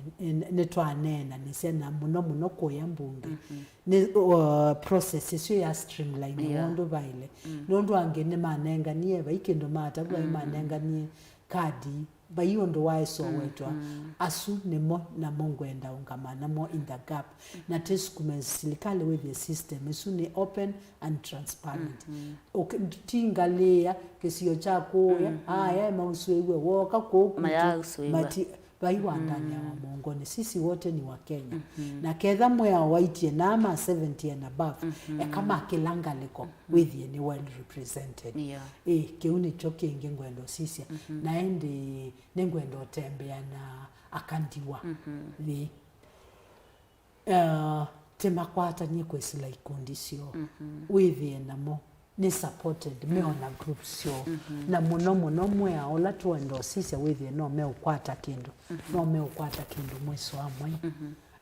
nĩtwaneenanĩsya na mũno mũno kũya mbunge mm -hmm. nĩ uh, process ĩsu ya streamline yeah. wondũ vaile mm. nũndũ angĩ nĩmanenganie vai kĩndũ matavwai mm -hmm. manenganie kadi vai ũndũ waĩ sowetwa mm -hmm. asu nĩmo namo ngwenda ũngama namo in the gap na tĩsukume silikalĩ wĩthĩe system ĩsu nĩ open and transparent mm -hmm. ti ngalĩĩa kĩsio kya kũũya mm -hmm. aya mausũĩw'e wooka kũu kwitũ mati vai wandanĩa mm -hmm. wa mũongo nĩ sisi wote ni wa Kenya mm -hmm. na ketha mwĩao waitie naa ma seventy and above mm -hmm. eka ma kĩla ngalĩko mm -hmm. wĩthĩe nĩ well represented yeah. Ĩ, kĩu nĩkyo kĩngĩ ngwenda ũsisya mm -hmm. na ĩndĩ nĩngwenda ũtembea na akandiwa mm -hmm. thĩ uh, tĩmakwatany'e kwĩsĩla ikundi syoo mm -hmm. wĩthĩe namo nĩ supported meona group syoo mm -hmm. na mũno mũno mwĩa ũla tũenda ũsisya wĩthĩe no meũkwata kĩndũ mm -hmm. no meũkwata kĩndũ mwĩso wa mwei mm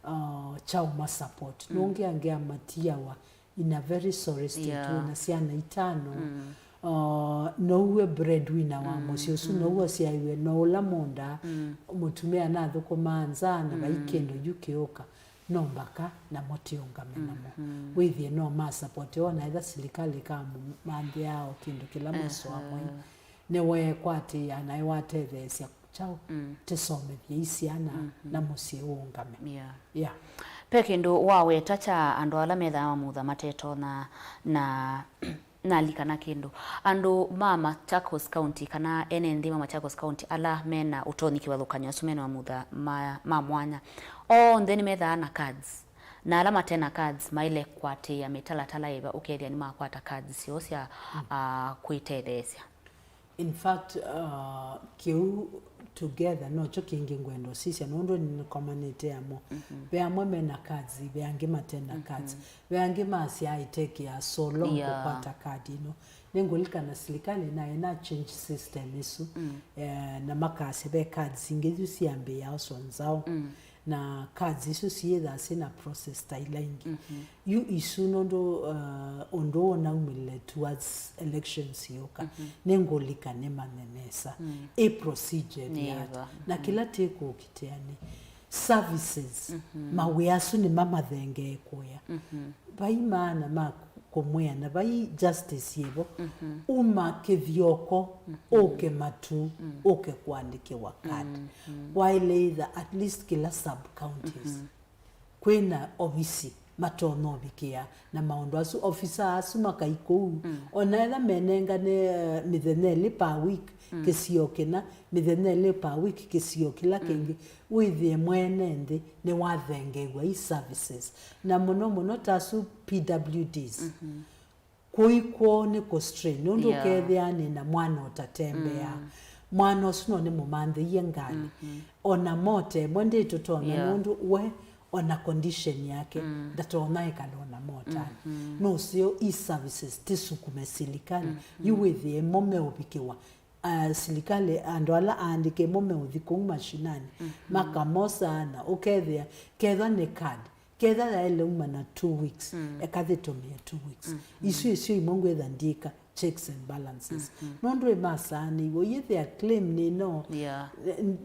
-hmm. uh, kyauma support mm -hmm. nũngĩ angĩ amatiawa in a very sorry state yeah. Wĩna syana itano mm. Uh, nouwe breadwinner wa mm, mũsyĩ ũsu mm. Nouwe ũsyaiwe no ũla mũnda mm. Mũtumĩa nathũkũmaa nzaa na vai mm. Kĩndũ yu kĩũka no mbaka namo tiũngame namo mm -hmm. Wĩthĩe no ma support ona etha silikalĩ ĩkamũmanthĩaa o kĩndũ kĩla mwĩso wa mwei uh -huh. Nĩweekwatĩĩa na ĩwatetheesya kyaũ mm. Tĩsomethye i syana mm -hmm. Na mũsyĩ ũũngame yeah. Yeah. Ve kĩndũ waweta kya andũ ala methaa mamutha matetonya na nalika na kĩndũ andũ ma Machakos County kana ene nthĩ ma Machakos County ala mena ũtonyi kĩvathũkany'o asu mena mamutha ma, ma mwanya onthe nĩmethaa na cards na ala mate na cards maĩle kũatĩĩa mĩtalatala ĩva ũkethĩa nĩmakwata cards syoo sya mm. Uh, kwĩtetheesya. In fact, uh, kĩu together nokyo kĩngĩ ngwenda ũsisya, nũndũ nĩkomanĩte amo. Ve amwe mena cards, ve angĩ mate na cards, ve angĩ masyaa itekeaa so long. Yeah. Kũkwata card ĩno. Nĩngũlikana silikalĩ naĩ na change system ĩsu, eh, na makasya ve cards ingĩ yu siambĩĩaa ũswa nzaũ. Na cards isu syĩthaa syĩ na process ta ila ingĩ. Yu isu nũndũ, uh, ũndũ ũnaumĩlile towards elections yũka, nĩngũlika nĩmanye nesa ĩ procedure yata. Na kĩla tĩkũkitĩa nĩ services, mawĩa asu nĩmamathengee kũya. Vai maana ma kũmwĩa na vai justice yĩvo. Uma kĩthyoko, ũke matu, ũke kũandĩkĩwa card. Waĩle either at least kĩla sub counties kwĩna ovisi matonya ũvikĩa na maũndũ asu. Ofisa asu makai kũu, ona etha menengane, eh, mĩthenya ĩlĩ per week kĩsio kĩna, mĩthenya ĩlĩ per week kĩsio kĩla kĩngĩ, wĩthĩe mwene nthĩ nĩwathengeew'a i services. Na mũno mũno ta asu P W Ds, kũi kwoo nĩ kũ strain, nũndũ ũkethĩa nĩ na mwana ũtatembeaa. Mwana ũsu no nĩmũmanthĩie ngalĩ. Ona mota ĩmwe ndĩtũtonya, nũndũ we ona condition yake ndatonya ĩkala ona motanĩ. Nũseo i services tĩsukume silikalĩ, yu wĩthĩe mo meũvikĩwa. Ah, silikalĩ, andũ ala aandĩke mo meũthi kũu mashinani, makamosa na ũkethĩa, kethwa nĩ card, kethwa yaĩle uma na two weeks, eka thĩtũmĩe two weeks. Isu isyo imwe ngwĩtha ndiĩka checks and balances. Nũndũ ĩmasaanĩiwe, ũyĩthĩa claim nĩ no, eh,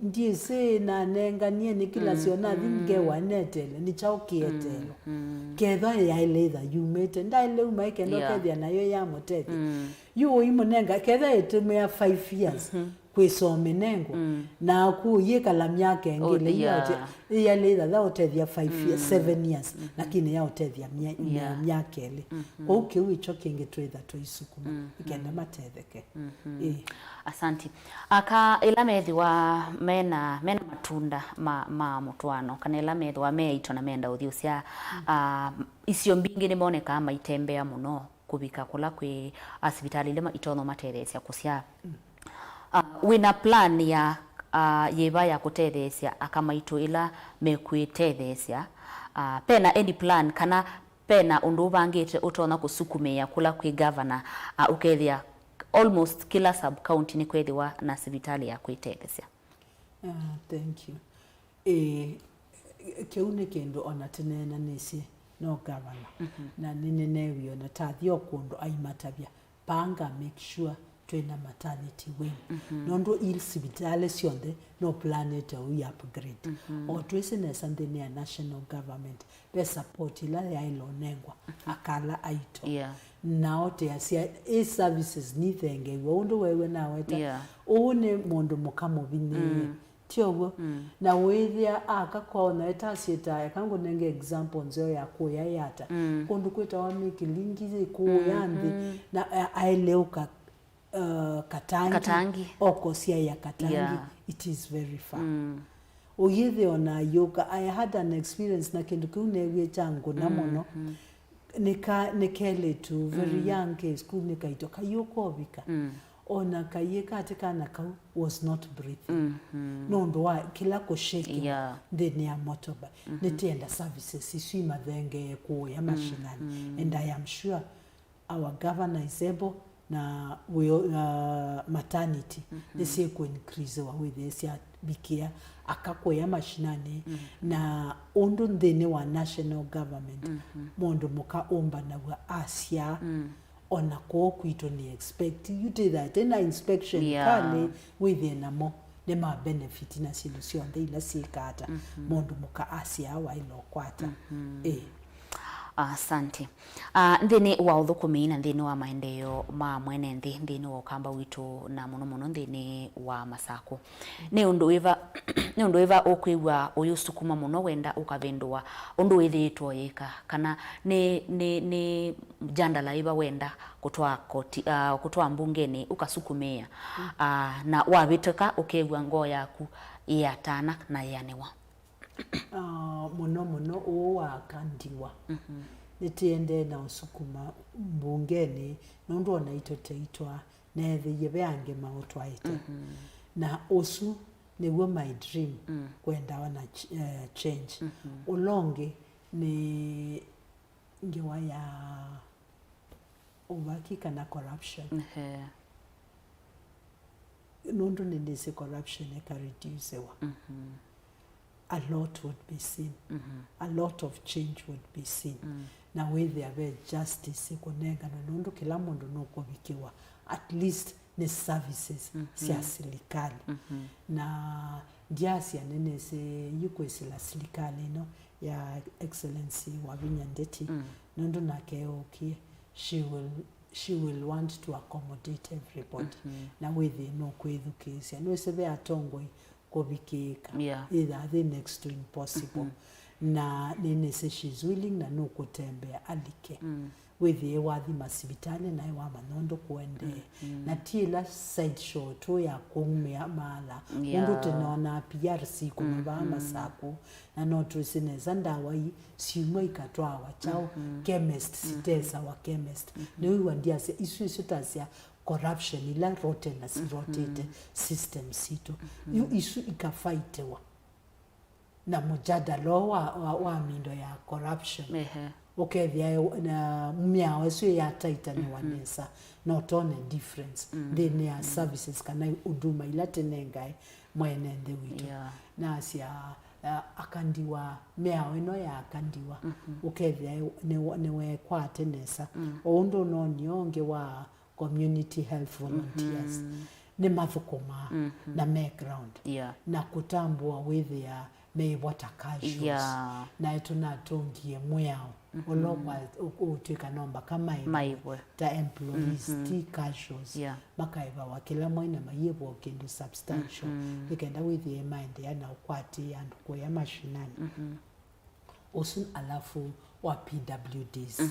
ndiĩsĩ nanenganie nĩ kĩla syo nathi ngewa netele, nĩ kyaũ kĩetelo. Kethwa yaĩle ĩtha yumĩte, ndaĩle uma ĩkenda ũkethĩa nayo yamũtethya. Yu ũimũnenga, kethwa ĩtũmĩa five years kwĩsoo mĩnengo, na kũyĩkala myaka ĩngĩ, ĩla ĩyaũte-, ĩyalĩ ĩthatha ũtethya five years, seven years, lakini yaũtethya mya-, mya-, myaka ĩlĩ. Kwoou kĩu ĩkyo kĩngĩ twĩtha tũisukuma, ĩkenda matetheke. Ĩĩ. Asanti. Aka ĩla methĩwa mena, mena matunda ma, ma mũtwaano, kana ĩla methĩwa me aito na menda ũthi ũsyaa, ah, isio mbingĩ nĩmonekaa maitembea mũno kũvika kũla kwĩ asivitalĩ ila ma-, itonya matetheesya kũsyaa. Ah, wĩna plan ya, ah, yĩva ya kũtetheesya aka maitũ ĩla mekwĩtetheesya? Ah, pena any plan kana pena ũndũ ũvangĩte ũtonya kũsukumĩĩa kũla kwĩ governor, ah, ũkethĩa almost kĩla sub county nĩkwethĩwa na sivitalĩ ya kwĩtetheesya? Ah, thank you. Ĩĩ, kĩu nĩ kĩndũ ona tĩneenanĩsye no gavana, na nĩnĩneewie ona tathi o kũndũ aimatavya, panga, make sure twĩna maternity wing. Nũndũ i sivitalĩ syonthe no planĩte ũi upgrade. O twĩsĩ nesa nthĩnĩ ya national government, ve support ĩla yaĩle ũnengwa aka ala aito. Yeah. Nao teasya ĩ services nithengeiwe, ũndũ weew'e naweta. Yeah. Ũũ nĩ mũndũ mũka mũvinyĩĩe. Ti ũw'o? Na wĩthĩa aka kwao na etasyĩta, eka ngũnenge example nzeo ya kũya yata. Kũndũ kwĩtawa Mikilingi kũya nthĩ, na a-, aeleũka, uh, Katangi, Katangi. Okosya ya Katangi, yeah, it is very far. Ũyĩthĩa ona ayũka, I had an experience na kĩndũ kĩu neewie kya ngũna mũno. Nĩka, nĩ kelĩtu, very young, ke school nĩ kaito, kayũka ovika. Ona kaiĩ katĩ kana kau was not breathing. Nũndũ wa kĩla kũshake, yeah, nthĩnĩ ya motorbike. Nĩtĩenda services isu imathengee kũya mashinani. And I am sure our governor is able na we, uh, maternity nĩsyĩkũ increasewa wĩthĩe syavikĩa aka kũya mashinani. Na ũndũ nthĩnĩ wa national government mũndũ mũka ũmbanaw'a asyaa, ona kũũ kwitũ nĩ expect, yu tĩthaa tĩna inspection, yeah, kalĩ wĩthĩe namo nĩ ma benefit na syĩndũ syonthe ila syĩka ata mũndũ mũka asyaa waĩle ũkwata. Ĩĩ. Asante. Ah, nthĩnĩ wa ũthũkũmi na nthĩnĩ wa maendeeo ma mwene nthĩ, nthĩnĩ wa ũkamba witũ, na mũno mũno nthĩnĩ wa Masakũ, nĩ ũndũ wĩva, nĩ ũndũ wĩva ũkwĩw'a ũyũsukuma mũno wenda ũkavĩndũa ũndũ wĩthĩĩtwe ũyĩka, kana nĩ, nĩ, nĩ jandala ĩva wenda kũtwaa koti, ah, kũtwaa mbungenĩ ũkasukumĩĩa, ah, na wavĩtũka ũkew'a ngoo yaku yĩatana na yĩanĩwa? Ah, mũno mũno ũũ wa aka ndiwa. Nĩtĩendee na ũsukuma mbungenĩ, nũndũ ona ito teitwa neethĩie ve angĩ maũtwaĩte. Na ũsu nĩw'o my dream, kwendawa na ch- eh, change. Ũla ũngĩ nĩ ngewa ya ũvaki kana corruption. Ehe. Nũndũ nĩnĩsĩ corruption ĩkareducewa, a lot would be seen, a lot of change would be seen. Na wĩthĩa ve justice ĩkũnenganwa, nũndũ kĩla mũndũ nũkũvikĩwa at least nĩ services sya silikalĩ. Na ndyasya nĩnĩsĩ yu kwĩsĩla silikalĩ ĩno ya Excellency Wavinya Ndeti, nũndũ nake eũkie, she will, she will want to accommodate everybody. Na wĩthĩe nũkwĩthukĩĩsya, nĩwĩsĩ ve atongoi kũvikĩĩka, yeah, ĩthaa yĩ next to impossible. Na nĩnĩsĩ she's willing na nũkũtembea alike. Wĩthĩe wathi masivitalĩ naĩ wamanya ũndũ kũendee. Na ti ĩla side show tu ya kũumĩa maala. Yeah. Ũndũ tũnonaa P R C kuma vaa Masakũ, na no twĩsĩ nesa ndawa ii syumwa ikatwawa kyaũ, chemist, sitesawa chemist. Nĩwĩw'a ndyasya isu, isu tasya corruption ila rotten na sirotete system sitũ. Yu isu ikafaitewa na mũjadala ũũ wa, wa, wa mindo ya corruption. Ehe. Ũkethĩa na mĩao ĩsu ĩyataitanĩwa nesa, na ũtone difference nthĩnĩ ya services kana huduma ila tũnengae mwene nthĩ witũ. Yeah. Nasya, uh, akandiwa, mĩao ĩno ya akandiwa, ũkethĩa nĩ, nĩwekwate nesa. O ũndũ ũnonio ũngĩ wa community health volunteers, nĩmathũkũmaa na me ground, yeah, na kũtambũa wĩthĩa meĩvwa ta casuals. Yeah. Naĩ tũnatũngie mwĩao ũla ũkwa-, ũ-, ũtwĩka no mbaka maĩvwe, maĩvwe ta employees, ti casuals. Yeah. Makaĩvawa kĩla mwai na mayĩvwa o kĩndũ substantial, nĩkenda wĩthĩe maendeea na ũkwatĩĩa andũ kũya mashinani. Ũsu alafu wa P W Ds.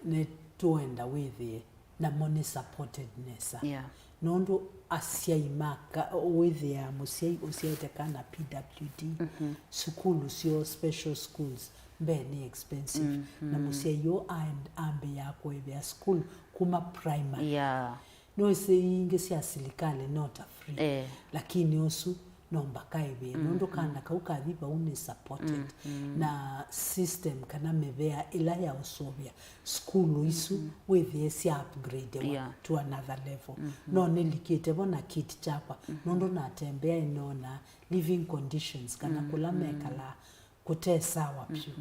Nĩtũenda wĩthĩe namo nĩ supported nesa. Yeah. Nũndũ asyai maka, wĩthĩaa mũsyai ũsyaĩte kana P W D, sukulu syoo, special schools, mbee nĩ expensive. Na mũsyai ũũ aend-, ambĩĩaa kũĩvĩa sukulu kuma primary. Yeah. Nĩwĩsĩ ingĩ sya silikalĩ no ta free. Eh. Lakini ũsu no mbaka ĩvĩe, nũndũ kana kau kathi vau nĩ supported. Na system kana mĩvea ĩla ya ũsũvĩa sukulu isu wĩthĩe sya upgradewa, yeah, to another level. No nĩlikĩte vo na kit kyakwa, nũndũ natembeae nona living conditions kana kũla mekalaa kũte sawa vyũ.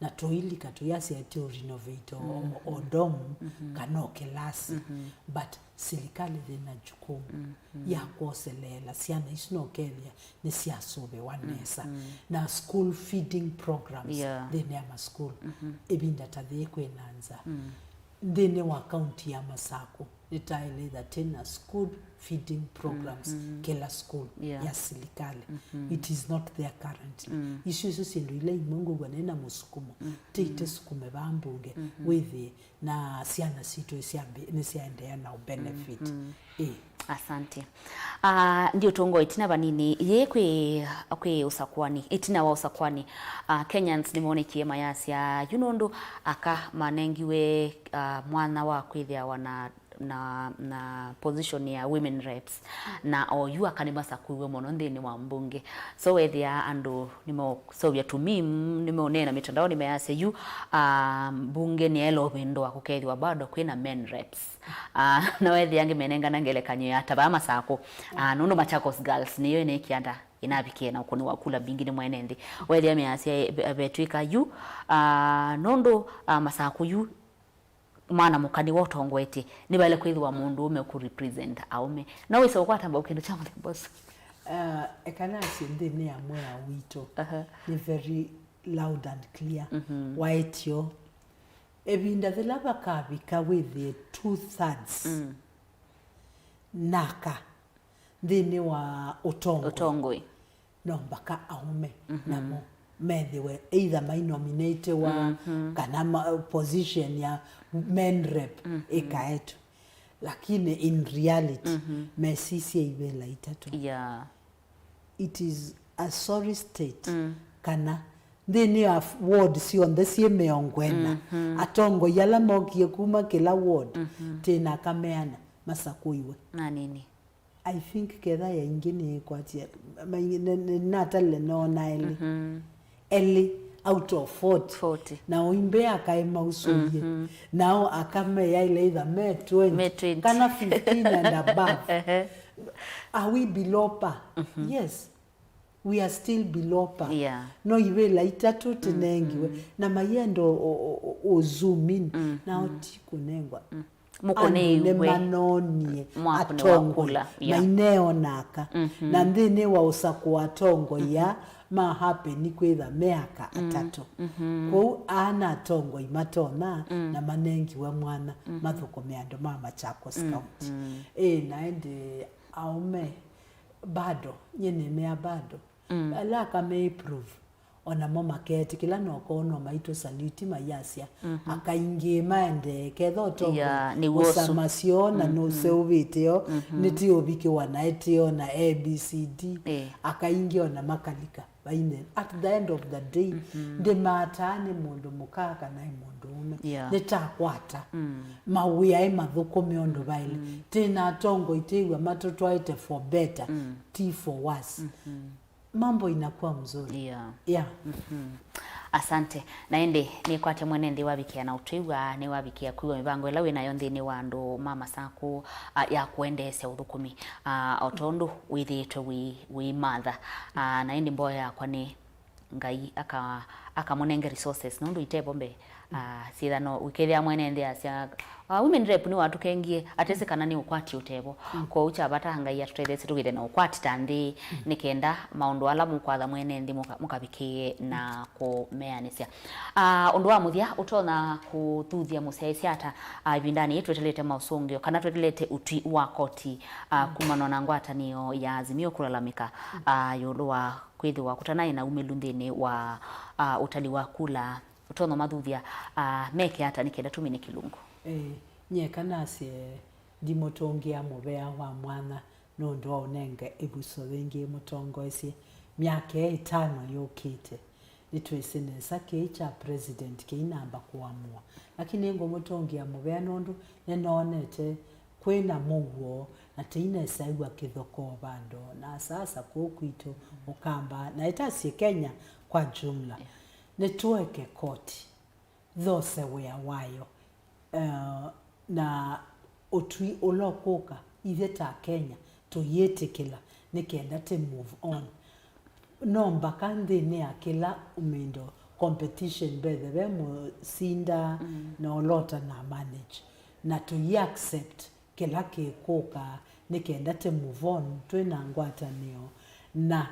Na tũilika tũyasya ti ũ renovate o, o dorm kana o kĩlasi. But silikalĩ yĩna jukumu ya kwoseleela syana isu na ũkethĩa nĩsyasũvĩwa nesa. Na school feeding programs, yeah, nthĩnĩ ya masukulu. Ĩvinda ta yĩĩ kwĩna nzaa. Nthĩnĩ wa kaunti ya Masakũ, nĩtaĩle ĩtha twĩna school feeding programs kĩla school, yeah, ya silikalĩ. It is not there currently. Isu, isu syĩndũ ila imwe ngwĩw'a nĩ na mũsukumo. Tĩite sukume vaa mbunge, wĩthĩe na syana sitũ nĩsyambi-, nĩsyaendeea na ũbenefit. Ĩĩ. Asante. Ah, ndiũtũnga ĩtina vanini, yĩ kwĩ, kwĩ ũsakwani, ĩtina wa ũsakwani, ah, Kenyans nĩmonekie mayasya, yu nũndũ aka manengiwe, ah, mwanya wa kwĩthĩawa na na, na position ya women reps, na o yu aka nĩmasakũiwe mũno nthĩnĩ wa mbunge. So wethĩa andũ nĩmeũseũvya tũ meme, nĩmeũneena mĩtandaonĩ meyasya yu, ah, mbunge nĩyaĩle ũvĩndũa kũkethĩwa bado kwĩna men reps. Ah, na wethĩa angĩ menengana ngelekany'o ya ta vaa Masakũ, ah, nũndũ Machakos girls nĩyo ĩneekie ata ĩnavikie na ũkũni wa kula mbingĩ nĩ mwene nthĩ. Wethĩa meyasya, eh, ve-, vetw'ĩka yu, ah, nũndũ, ah, Masakũ yu mwana mũka nĩwe ũtongoetye, nĩvaĩle kwĩthĩwa mũndũũme kũ represent aũme. No wĩse ũkwata mbau kĩndũ kya mũthemba ũsu? Ah, eka nasye nthĩnĩ ya mwĩao witũ, aha, nĩ very loud and clear. Waĩtyo, ĩvinda yĩla vakavika wĩthĩe two thirds naka nthĩnĩ wa ũtongoi, ũtongoi, no mbaka aũme namo methĩwe either mainominatiwa kana ma, position ya men rep ĩkaetwe. Lakini in reality, mesisya ivĩla itatũ. Yeah. It is a sorry state kana nthĩnĩ wa ward syonthe syĩ mĩongo ĩna, atongoi ala mokie kuma kĩla ward, tĩna kameana masakũiwe. Na nini. I think ketha ya ingĩ nĩĩkwatie, maingi- nĩ- nĩ- natalile noona elĩ. Elĩ out of forty. Forty. Na oimbe akae mausũie. Nao aka meyaile either me twenty, Me twenty. Kana fifteen and above. Ehe. Are we below par? Yes. We are still below par. Yeah. No ivĩla itatũ tinengiwe. Na mayenda o- o- o- o zoom in. Nao ti kũnengwa. Mũkũnĩiwe. Andũ nĩmanonie Mwakũnĩ wa atongoi kula, yeah. Maineonaka. Na nthĩnĩ wa ũsakũ wa atongoi ya ma happen kwĩtha meaka atatũ. Kwoou aana atongoi matona na manengiwe mwanya mathũkũme andũ ma Machakos County. Ĩ, na ĩndĩ aũme bado, nyie nĩmea bado. Ala aka me prove, onamo makeetĩkĩla na ũkoonwa maitũ salute mayasya. Aka ingĩ maendee, ketha ũtongo Yeah, nĩw'o ũsu. Ũsamasyo na nũseũvĩte o, nĩtiũvikĩwa na ĩtĩo na A B C D. Eh. Aka ingĩ ona makalika. Vaine, at the end of the day, ndĩmataa nĩ mũndũ mũka kana ĩ mũndũ ũme. Yeah. Nĩtakwata mawĩa ĩ mathũkũme ũndũ vaĩle. Tĩ na atongoi twĩw'a matũtwaĩte for better, ti for worse. Mambo inakuwa mzuri. Yeah. Yeah. Asante. Na ĩndĩ nĩkwatya mwene nthĩ wavikĩa na ũtwĩw'a, nĩwavikĩa kwĩw'a mĩvango ĩla wĩ nayo nthĩnĩ wa andũ ma Masakũ, ah, ya kũendeesya ũthũkũmi, ah, o tondũ wĩthĩĩtwe wĩ, wĩ matha. Ah, na ĩndĩ mboya yakwa nĩ Ngai aka- akamũnenge resources, nũndũ itevo mbee. Ah, syĩthano ũkethĩa mwene nthĩ asya, ah, women rep nĩwatũkengie, atesĩ kana nĩ ũkwati ũtevo. Kwoou kya vata Ngai atũtetheesye tũkĩthe na ũkwati ta nthĩ, nĩ kenda maũndũ ala mũkwatha mwene nthĩ mũka- mũkavikĩĩe na kũmeanĩsya. Ah, ũndũ wa mũthya ũtonya kũthuthya mũsyaĩĩsya ata, ah, ĩvindanĩ yĩĩ twetelete maũsũngĩo kana twetelete ũtwi wa koti, ah, kumana na ngwatanĩo ya Azimio kũlalamĩka, ah, ĩũlũ wa kwĩthĩwa kũtanaĩ na umĩlu nthĩnĩ wa, ah, ũtali wa kula? Ũtonya mathuthya, ah, meke ata nĩ kenda tũmine kĩlungu? Ĩĩ, nyie kanasye ndimũtũngĩa mũvea wa mwanya nũndũ wa ũnenge ĩvuso yĩngĩ ĩmũtongoesye myaka ĩtano yũkĩte. Nĩtwĩsĩ nesa kĩĩ kya president kĩinamba kũamũa, lakini ngũmũtũngĩa mũvea nũndũ nĩnoonete kwĩ na mũuo na tĩinesaĩw'a kĩthokoo vandũ na asaasa kũũ kwitũ Ũkamba na ĩtasye Kenya kwa jumla. Nĩtũeke koti yose wĩa wayo, eh, na ũtwi ũla ũkũka ithyĩ ta Kenya tũyĩtĩkĩla nĩ kenda tĩ move on. No mbaka nthĩnĩ ya kĩla ũmindo competition mbethe ve mũsinda na ũlota na manage na tũi accept kĩla kĩkũka nĩ kenda tĩ move on twĩ na ngwatanĩo na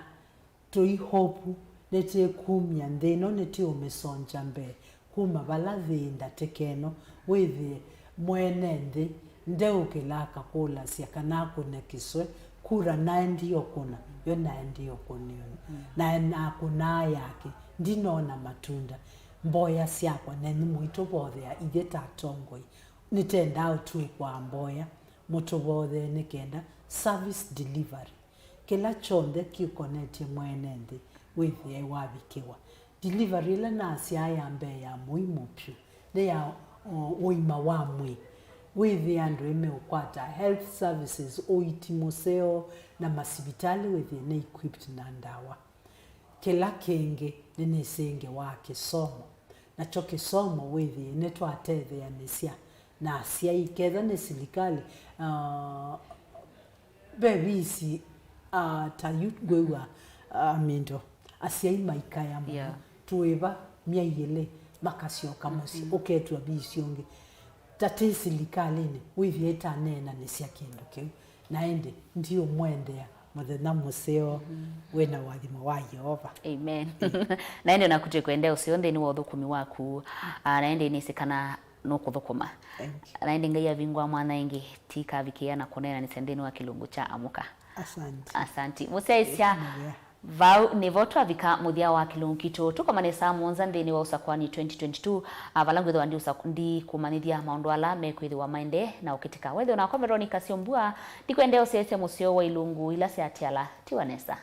tũi hope nĩtĩkumya nthĩ ĩno nĩtĩũmĩsongya mbee kuma vala yĩĩ ndatĩka ĩno wĩthĩe mwene nthĩ ndeũkĩla akakũlasya kana akũne kĩswe kura naendie ũkũna yo naendie ũkũnĩonĩ na nakũnaa yake ndinona matunda. Mboya syakwa nenyu mũitũvothea ithyĩ ta atongoi. Nĩtendaa ũtwĩkwa mboya mũtũvothee nĩ kenda service delivery kĩla kyonthe kĩkonetye mwene nthĩ wĩthĩe wavikĩwa. Delivery ĩla nasyaa ya mbee ya mũimũ vyũ nĩ ya, o, ũima wa mwĩĩ. Wĩthĩe andũ ĩmeũkwata health services, ũiiti mũseo, na masivitalĩ wĩthĩe nĩ equipped na ndawa. Kĩla kĩngĩ nĩnĩsĩ ngewa kĩsomo, nakyo kĩsomo wĩthĩe nĩtwatetheanĩsya na asyai, ketha nĩ silikalĩ, ah, ve visi, ah, ta yu ngwĩw'a, ah, Mindo, asyai maikaya mũno, yeah, tũĩva myei ĩlĩ makasyoka mũsyĩ, mm-hmm, ũketw'a visi ũngĩ. Ta twĩ silikalĩnĩ, wĩthĩe ĩtaneenanĩsya kĩndũ kĩu. Na ĩndĩ ndiũmwendea mũthenya mũseo, mm-hmm, wĩ na ũathimo wa Yeova. Amen. Na ĩndĩ naku twĩkwendea ũseo nthĩnĩ wa ũthũkũmi waku. Ah, na ĩndĩ nĩsĩ kana nũkũthũkũma. Thank you. Na ĩndĩ Ngai avingũa mwanya ĩngĩ, tikavikĩa na kũneenanĩsya nthĩnĩ wa kĩlungu kya Amũka. Asante. Asante. Mũsyaĩĩsya, yes, mũthya. Vau nĩvo twavika mũthya wa kĩlungu kitũ. Tũkomane saa mũonza nthĩnĩ wa Ũsakũani twenty twenty-two, ah, vala ngwĩthĩwa ndi ũsa-, ndikũmanyĩthya maũndũ ala mekwĩthĩwa maendee na ũkĩtĩka. Wethĩwa nakwa Veronica Syombua, ndikwendea ũsyaĩĩsya mũseo wa ilungu ila sya Tiala. Tiwa nesa.